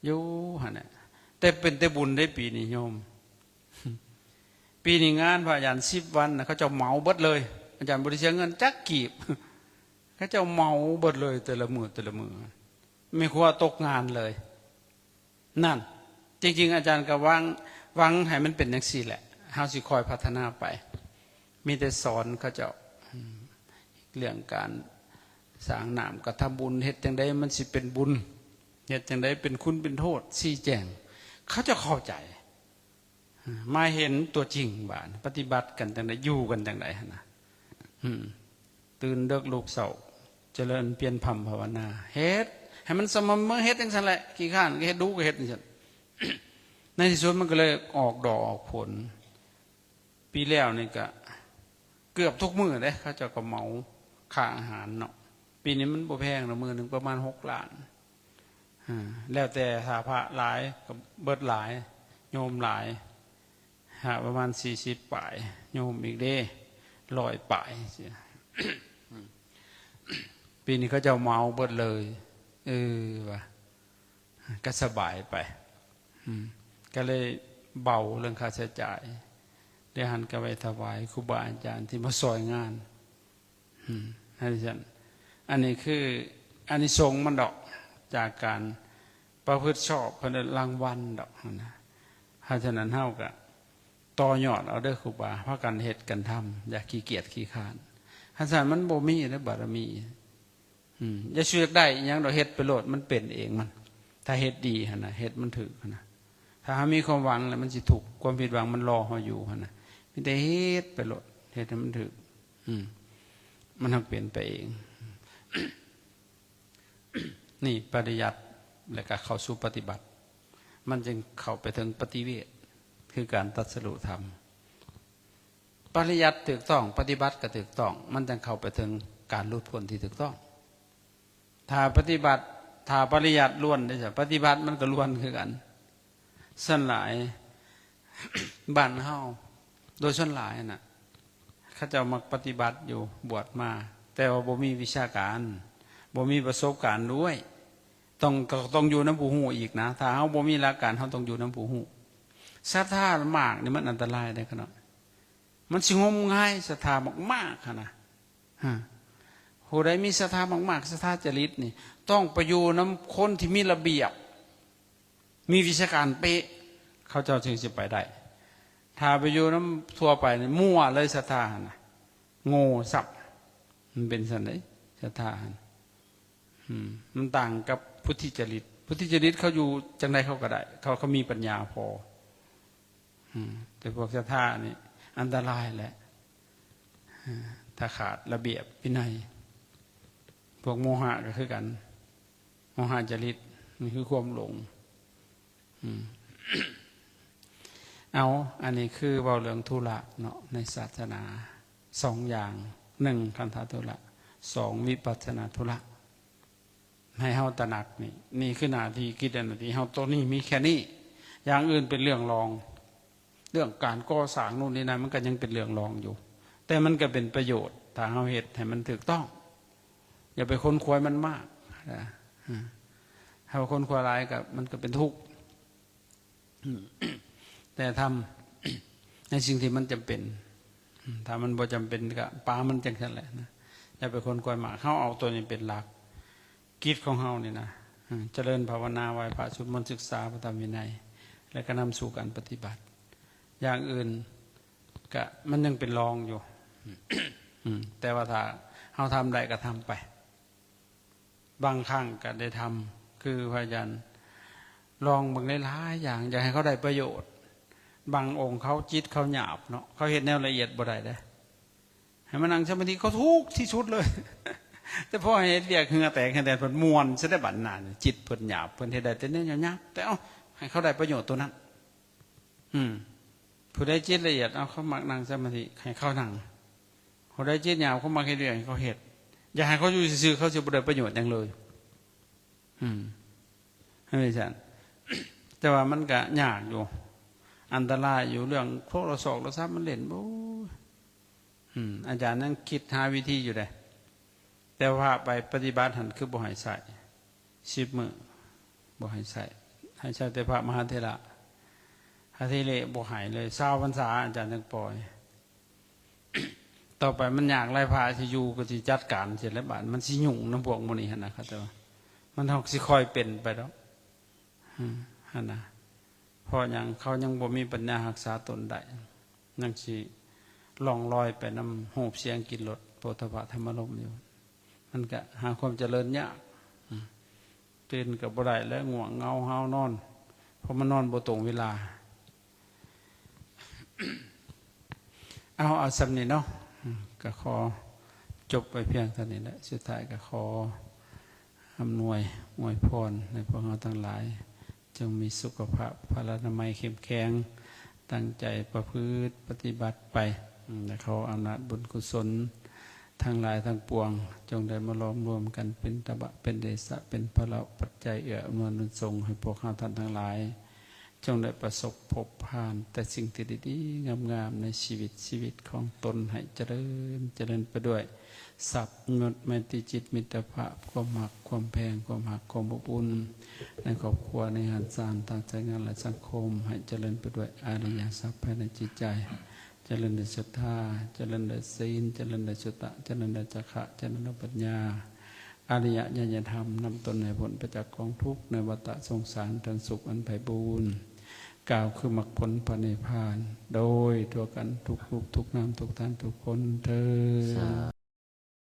ຢູ່ຫັ້ນແຫຼະ ແຕ່ເປັນແຕ່ບຸນເດ້ປີນີ້ໂຍມ ປີນີ້ງານພະອາຈານສິບວັນນະ ເຂົາເຈົ້າເໝົາເບິດເລີຍ ອາຈານບໍ່ໄດ້ເສຍເງິນຈັກກີບ ເຂົາເຈົ້າເໝົາເບິດເລີຍ ແຕ່ລະມື້ ແຕ່ລະມື້ ແມ່ຄົວຕົກງານເລີຍ ນັ້ນ ຈິງໆ ອາຈານກໍຫວັງ ຫວັງໃຫ້ມັນເປັນຈັ່ງຊີ້ແຫຼະ ເຮົາຊິຄ່ອຍພັດທະນາໄປ ມີແຕ່ສອນເຂົາເຈົ້າ ອືມ ເລື່ອງການສ້າງນ້ຳກໍທຳບຸນ ເຮັດຈັ່ງໃດມັນຊິເປັນບຸນ ເຮັດຈັ່ງໃດເປັນຄຸນເປັນໂທດ ຊີ້ແຈງ ເຂົາເຈົ້າເຂົ້າໃຈ ມາເຫັນຕົວຈິງບາດ ປະຕິບັດກັນຈັ່ງໃດ ຢູ່ກັນຈັ່ງໃດຫັ້ນນະ ອືມ ຕື່ນເດິກລຸກເຊົ້າ ຈະເລີນພຽນພຳພາວະນາ ເຮັດໃຫ້ມັນສະໝໍ່າສະເໝີ ເຮັດຈັ່ງຊັ້ນແຫຼະ ຂີ້ຄ້ານກໍເຮັດ ດຸກໍເຮັດຈັ່ງຊັ້ນ ໃນທີ່ສຸດມັນກໍເລີຍອອກດອກອອກຜົນ ປີແລ້ວນີ້ກະເກືອບທຸກມື້ເດ້ ເຂົາເຈົ້າກໍເໝົາຄ່າອາຫານເນາະ ປີນີ້ມັນບໍ່ແພງດອກ ມື້ໜຶ່ງປະມານຫົກລ້ານ ອາ ແລ້ວແຕ່ ຖ້າພະຫຼາຍກໍເບິດຫຼາຍ ໂຍມຫຼາຍ ພະປະມານສີ່ສິບປາຍ ໂຍມອີກເດ້ ຮ້ອຍປາຍ ຈັ່ງຊີ້ ປີນີ້ເຂົາເຈົ້າເໝົາເບິດເລີຍ ເອີ ວ່າ ກໍສະບາຍໄປ ອືມ ກໍເລີຍເບົາເລື່ອງຄ່າໃຊ້ຈ່າຍ ໄດ້ຫັນກະໄວ້ຖວາຍຄູບາອາຈານທີ່ມາຊ່ອຍງານ ອືມ ອັນນີ້ຊັ້ນ ອັນນີ້ຄືອານິສົງມັນດອກ ຈາກການປະພຶດຊອບ ເພິ່ນເອີ້ນລາງວັນດອກຫັ້ນນະ ເພາະສະນັ້ນເຮົາກະຕໍ່ຍອດເອົາເດີຄູບາ ພາກັນເຮັດກັນທຳ ຢ່າຂີ້ກຽດຂີ້ຄ້ານ ຄັນຊັ້ນມັນບໍ່ມີເດ້ບາລະມີ ອືມ ຢ່າສູ່ຢາກໄດ້ອີ່ຫຍັງດອກ ເຮັດໄປໂລດ ມັນເປັນເອງມັນ ຖ້າເຮັດດີຫັ້ນນະ ເຮັດມັນຖືກຫັ້ນນະ ຖ້າເຮົາມີຄວາມຫວັງແລ້ວມັນຊິທຸກ ຄວາມຜິດຫວັງມັນລໍເຮົາຢູ່ຫັ້ນນະ ມີແຕ່ເຮັດໄປໂລດ ເຮັດໃຫ້ມັນຖືກ ອືມ ມັນຮັກເປັນໄປເອງ ນີ້ປະລິຍັດ ແລ້ວກໍເຂົ້າສູ່ປະຕິບັດ ມັນຈຶ່ງເຂົ້າໄປເຖິງປະຕິເວດ ຄືການຕັດສະຮູ້ທຳ ປະລິຍັດຖືກຕ້ອງ ປະຕິບັດກໍຖືກຕ້ອງ ມັນຈັ່ງເຂົ້າໄປເຖິງການຫຼຸດພົ້ນທີ່ຖືກຕ້ອງ ຖ້າປະຕິບັດ ຖ້າປະລິຍັດລ້ວນເດ້ ປະຕິບັດມັນກໍລ້ວນຄືກັນ ສ່ວນຫຼາຍ ບ້ານເຮົາ ໂດຍສ່ວນຫຼາຍນະ ເຂົາເຈົ້າມັກປະຕິບັດຢູ່ ບວດມາ ແຕ່ວ່າບໍ່ມີວິຊາການ ບໍ່ມີປະສົບການດ້ວຍ ຕ້ອງ ກໍຕ້ອງຢູ່ນຳຜູ້ຮູ້ອີກນະ ຖ້າເຮົາບໍ່ມີຫຼັກການ ເຮົາຕ້ອງຢູ່ນຳຜູ້ຮູ້ ສັດທາມາກນີ້ມັນອັນຕະລາຍເດ້ຂະນ້ອຍ ມັນຊິງົມງາຍ ສັດທາມາກໆ ຫັ້ນນະ ຮະ ຜູ້ໃດມີສັດທາມາກໆ ສັດທາຈະລິດນີ້ ຕ້ອງໄປຢູ່ນຳຄົນທີ່ມີລະບຽບ ມີວິຊາການເປະ ເຂົາເຈົ້າຈຶ່ງຊິໄປໄດ້ ຖ້າໄປຢູ່ນຳທົ່ວໄປນີ້ ມົ້ວເລີຍສັດທາຫັ້ນນະ ໂງ່ຊ້ຳ ມັນເປັນຊັ້ນເດ້ ສັດທາຫັ້ນ ອືມ ມັນຕ່າງກັບພຸດທິຈະລິດ ພຸດທິຈະລິດເຂົາຢູ່ຈັ່ງໃດເຂົາກໍໄດ້ ເຂົາ ເຂົາມີປັນຍາພໍ ອືມ ແຕ່ພວກສັດທານີ້ອັນຕະລາຍແຫຼະ ເອີ ຖ້າຂາດລະບຽບວິໄນ ພວກໂມຫະກໍຄືກັນ ໂມຫະຈະລິດ ນີ້ຄືຄວາມຫຼົງ ອືມ ເອົາ ອັນນີ້ຄືເວົ້າເລື່ອງທຸລະເນາະ ໃນສາສະໜາສອງຢ່າງ ໜຶ່ງ ຄັນທະທຸລະ ສອງ ວິປັດສະນາທຸລະ ໃຫ້ເຮົາຕະໜັກນີ້ ນີ້ຄືໜ້າທີ່ກິດ ໜ້າທີ່ເຮົາ ໂຕນີ້ມີແຄ່ນີ້ ຢ່າງອື່ນເປັນເລື່ອງລອງ ເລື່ອງການກໍ່ສ້າງໂນ່ນນີ້ນັ້ນ ມັນກໍຍັງເປັນເລື່ອງລອງຢູ່ ແຕ່ມັນກໍເປັນປະໂຫຍດ ຖ້າເຮົາເຮັດໃຫ້ມັນຖືກຕ້ອງ ຢ່າໄປຂົນຂວາຍມັນມາກນະ ເຮົາຂົນຂວາຍຫຼາຍກໍ ມັນກໍເປັນທຸກ ແຕ່ທຳໃນສິ່ງທີ່ມັນຈຳເປັນ ຖ້າມັນບໍ່ຈຳເປັນກໍປະມັນຈັ່ງຊັ້ນແຫຼະນະ ຢ່າໄປຂົນຂວາຍມາກ ເຮົາເອົາໂຕນີ້ເປັນຫຼັກ ກິດຂອງເຮົານີ້ນະ ຈະເລີນພາວະນາ ໄຫວ້ພະ ສວດມົນ ສຶກສາພະທຳວິໄນ ແລະກໍນຳສູ່ການປະຕິບັດ ຢ່າງອື່ນກະມັນຍັງເປັນລອງຢູ່ ອືມ ແຕ່ວ່າຖ້າເຮົາທຳໄດ້ກໍທຳໄປ ບາງຄັ້ງກໍໄດ້ທຳ ຄືພະອາຈານ ລອງເບິ່ງຫຼາຍໆຢ່າງ ຢາກໃຫ້ເຂົາໄດ້ປະໂຫຍດ. ບາງອົງເຂົາຈິດເຂົາຫຍາບເນາະ ເຂົາເຮັດແນວລະອຽດບໍ່ໄດ້ເດ້ ໃຫ້ມານັ່ງສະມາທິເຂົາທຸກທີ່ສຸດເລີຍ ແຕ່ພໍໃຫ້ເຮັດວຽກເຫື່ອແຕກເຫື່ອແຕນ ເພິ່ນມ່ວນຊະໄດ້ບັດນັ້ນ. ຈິດເພິ່ນຫຍາບ ເພິ່ນເຮັດໄດ້ແຕ່ແນວຍາກໆ ແຕ່ເອົາໃຫ້ເຂົາໄດ້ປະໂຫຍດຕົວນັ້ນ. ອືມ ຜູ້ໃດຈິດລະອຽດ ເອົາ ເຂົາມັກນັ່ງສະມາທິ ໃຫ້ເຂົານັ່ງ. ຜູ້ໃດຈິດຫຍາບ ເຂົາມັກເຮັດວຽກ ໃຫ້ເຂົາເຮັດ. ຢ່າໃຫ້ເຂົາຢູ່ຊື່ໆ ເຂົາຊິບໍ່ໄດ້ປະໂຫຍດຫຍັງເລີຍ. ອືມ ໃຫ້ຊັ້ນ ແຕ່ວ່າມັນກະຍາກຢູ່ ອັນຕະລາຍຢູ່ ເລື່ອງໂທລະສອກໂທລະສັບມັນຫຼິ້ນ ໂອ້ຍ. ອືມ ອາຈານຍັງຄິດຫາວິທີຢູ່ເດ້ ແຕ່ວ່າໄປປະຕິບັດຫັ້ນຄືບໍ່ໃຫ້ໃຊ້ ສິບມື້ ບໍ່ໃຫ້ໃຊ້ ໃຫ້ໃຊ້ແຕ່ພະມະຫາເຖລະ ພະເຖເລບໍ່ໃຫ້ເລີຍ ຊາວພັນສາ ອາຈານຈຶ່ງປ່ອຍ. ຕໍ່ໄປມັນຍາກຫຼາຍ ພະຊິຢູ່ກໍຊິຈັດການເສຍແລ້ວ ບາດມັນຊິຫຍຸ້ງນຳພວກໝູ່ນີ້ຫັ້ນນະ ເຂົາເຈົ້າວ່າ ມັນເຮົາຊິຄ່ອຍເປັນໄປດອກ ອືມ ຫັ້ນນະ. ເພາະຫຍັງ? ເຂົາຍັງບໍ່ມີປັນຍາຮັກສາຕົນໄດ້ ຍັງຊິລ່ອງລອຍໄປນຳຮູບສຽງກິ່ນລົດໂຜດຖະພະທຳມາລົມຢູ່ ມັນກະຫາຄວາມຈະເລີນຍາກ. ອືມ ຕື່ນກໍບໍ່ໄດ້ແລ້ວ ງ່ວງເຫງົາຫາວນອນ ເພາະມັນນອນບໍ່ຕົງເວລາ. ເອົາ ເອົາສ່ຳນີ້ເນາະ ອືມ ກໍຂໍຈົບໄວ້ພຽງເທົ່ານີ້ແຫຼະ. ສຸດທ້າຍກໍຂໍອຳນວຍອວຍພອນໃຫ້ພວກເຮົາທັງຫຼາຍ ຈົ່ງມີສຸຂະພາບພະລານາໄມເຂັ້ມແຂງ, ຕັ້ງໃຈປະພຶດປະຕິບັດໄປ ແລະ ຂໍອຳນາດບຸນກຸສົນທັງຫຼາຍທັງປວງ ຈົ່ງໄດ້ມາຫຼອມລວມກັນເປັນຕະບະເປັນເດຊະ ເປັນພະລະປັດໄຈເອື້ອອຳນວຍໜູນສົ່ງໃຫ້ພວກເຮົາທ່ານທັງຫຼາຍ ຈົ່ງໄດ້ປະສົບພົບຜ່ານແຕ່ສິ່ງທີ່ດີໆງາມໆໃນຊີວິດ, ຊີວິດຂອງຕົນໃຫ້ຈະເລີນ, ຈະເລີນໄປດ້ວຍ ຊັບຍດໄມຕີຈິດມິດຕະພາບ, ຄວາມຮັກ, ຄວາມແພງ, ຄວາມຮັກ, ຄວາມອົບອຸ່ນ ໃນຄອບຄົວ, ໃນເຮືອນຊານ, ທາງສາຍງານ ແລະ ສັງຄົມ ໃຫ້ຈະເລີນໄປດ້ວຍອະລິຍະຊັບພາຍໃນຈິດໃຈ, ຈະເລີນດ້ວຍສັດທາ, ຈະເລີນດ້ວຍສີນ, ຈະເລີນດ້ວຍສຸຕະ, ຈະເລີນດ້ວຍຈາຄະ, ຈະເລີນດ້ວຍປັນຍາ, ອະລິຍະຍານະທຳ, ນຳຕົນໃຫ້ພົ້ນໄປຈາກກອງທຸກໃນວັດຕະສົງສານ, ເຖິງສຸກອັນໄພບູນ. ກ່າວຄືມັກຜົນພະນິບພານ ໂດຍທົ່ວກັນທຸກຮູບທຸກນາມທຸກທ່ານທຸກຄົນເທີ້ນ.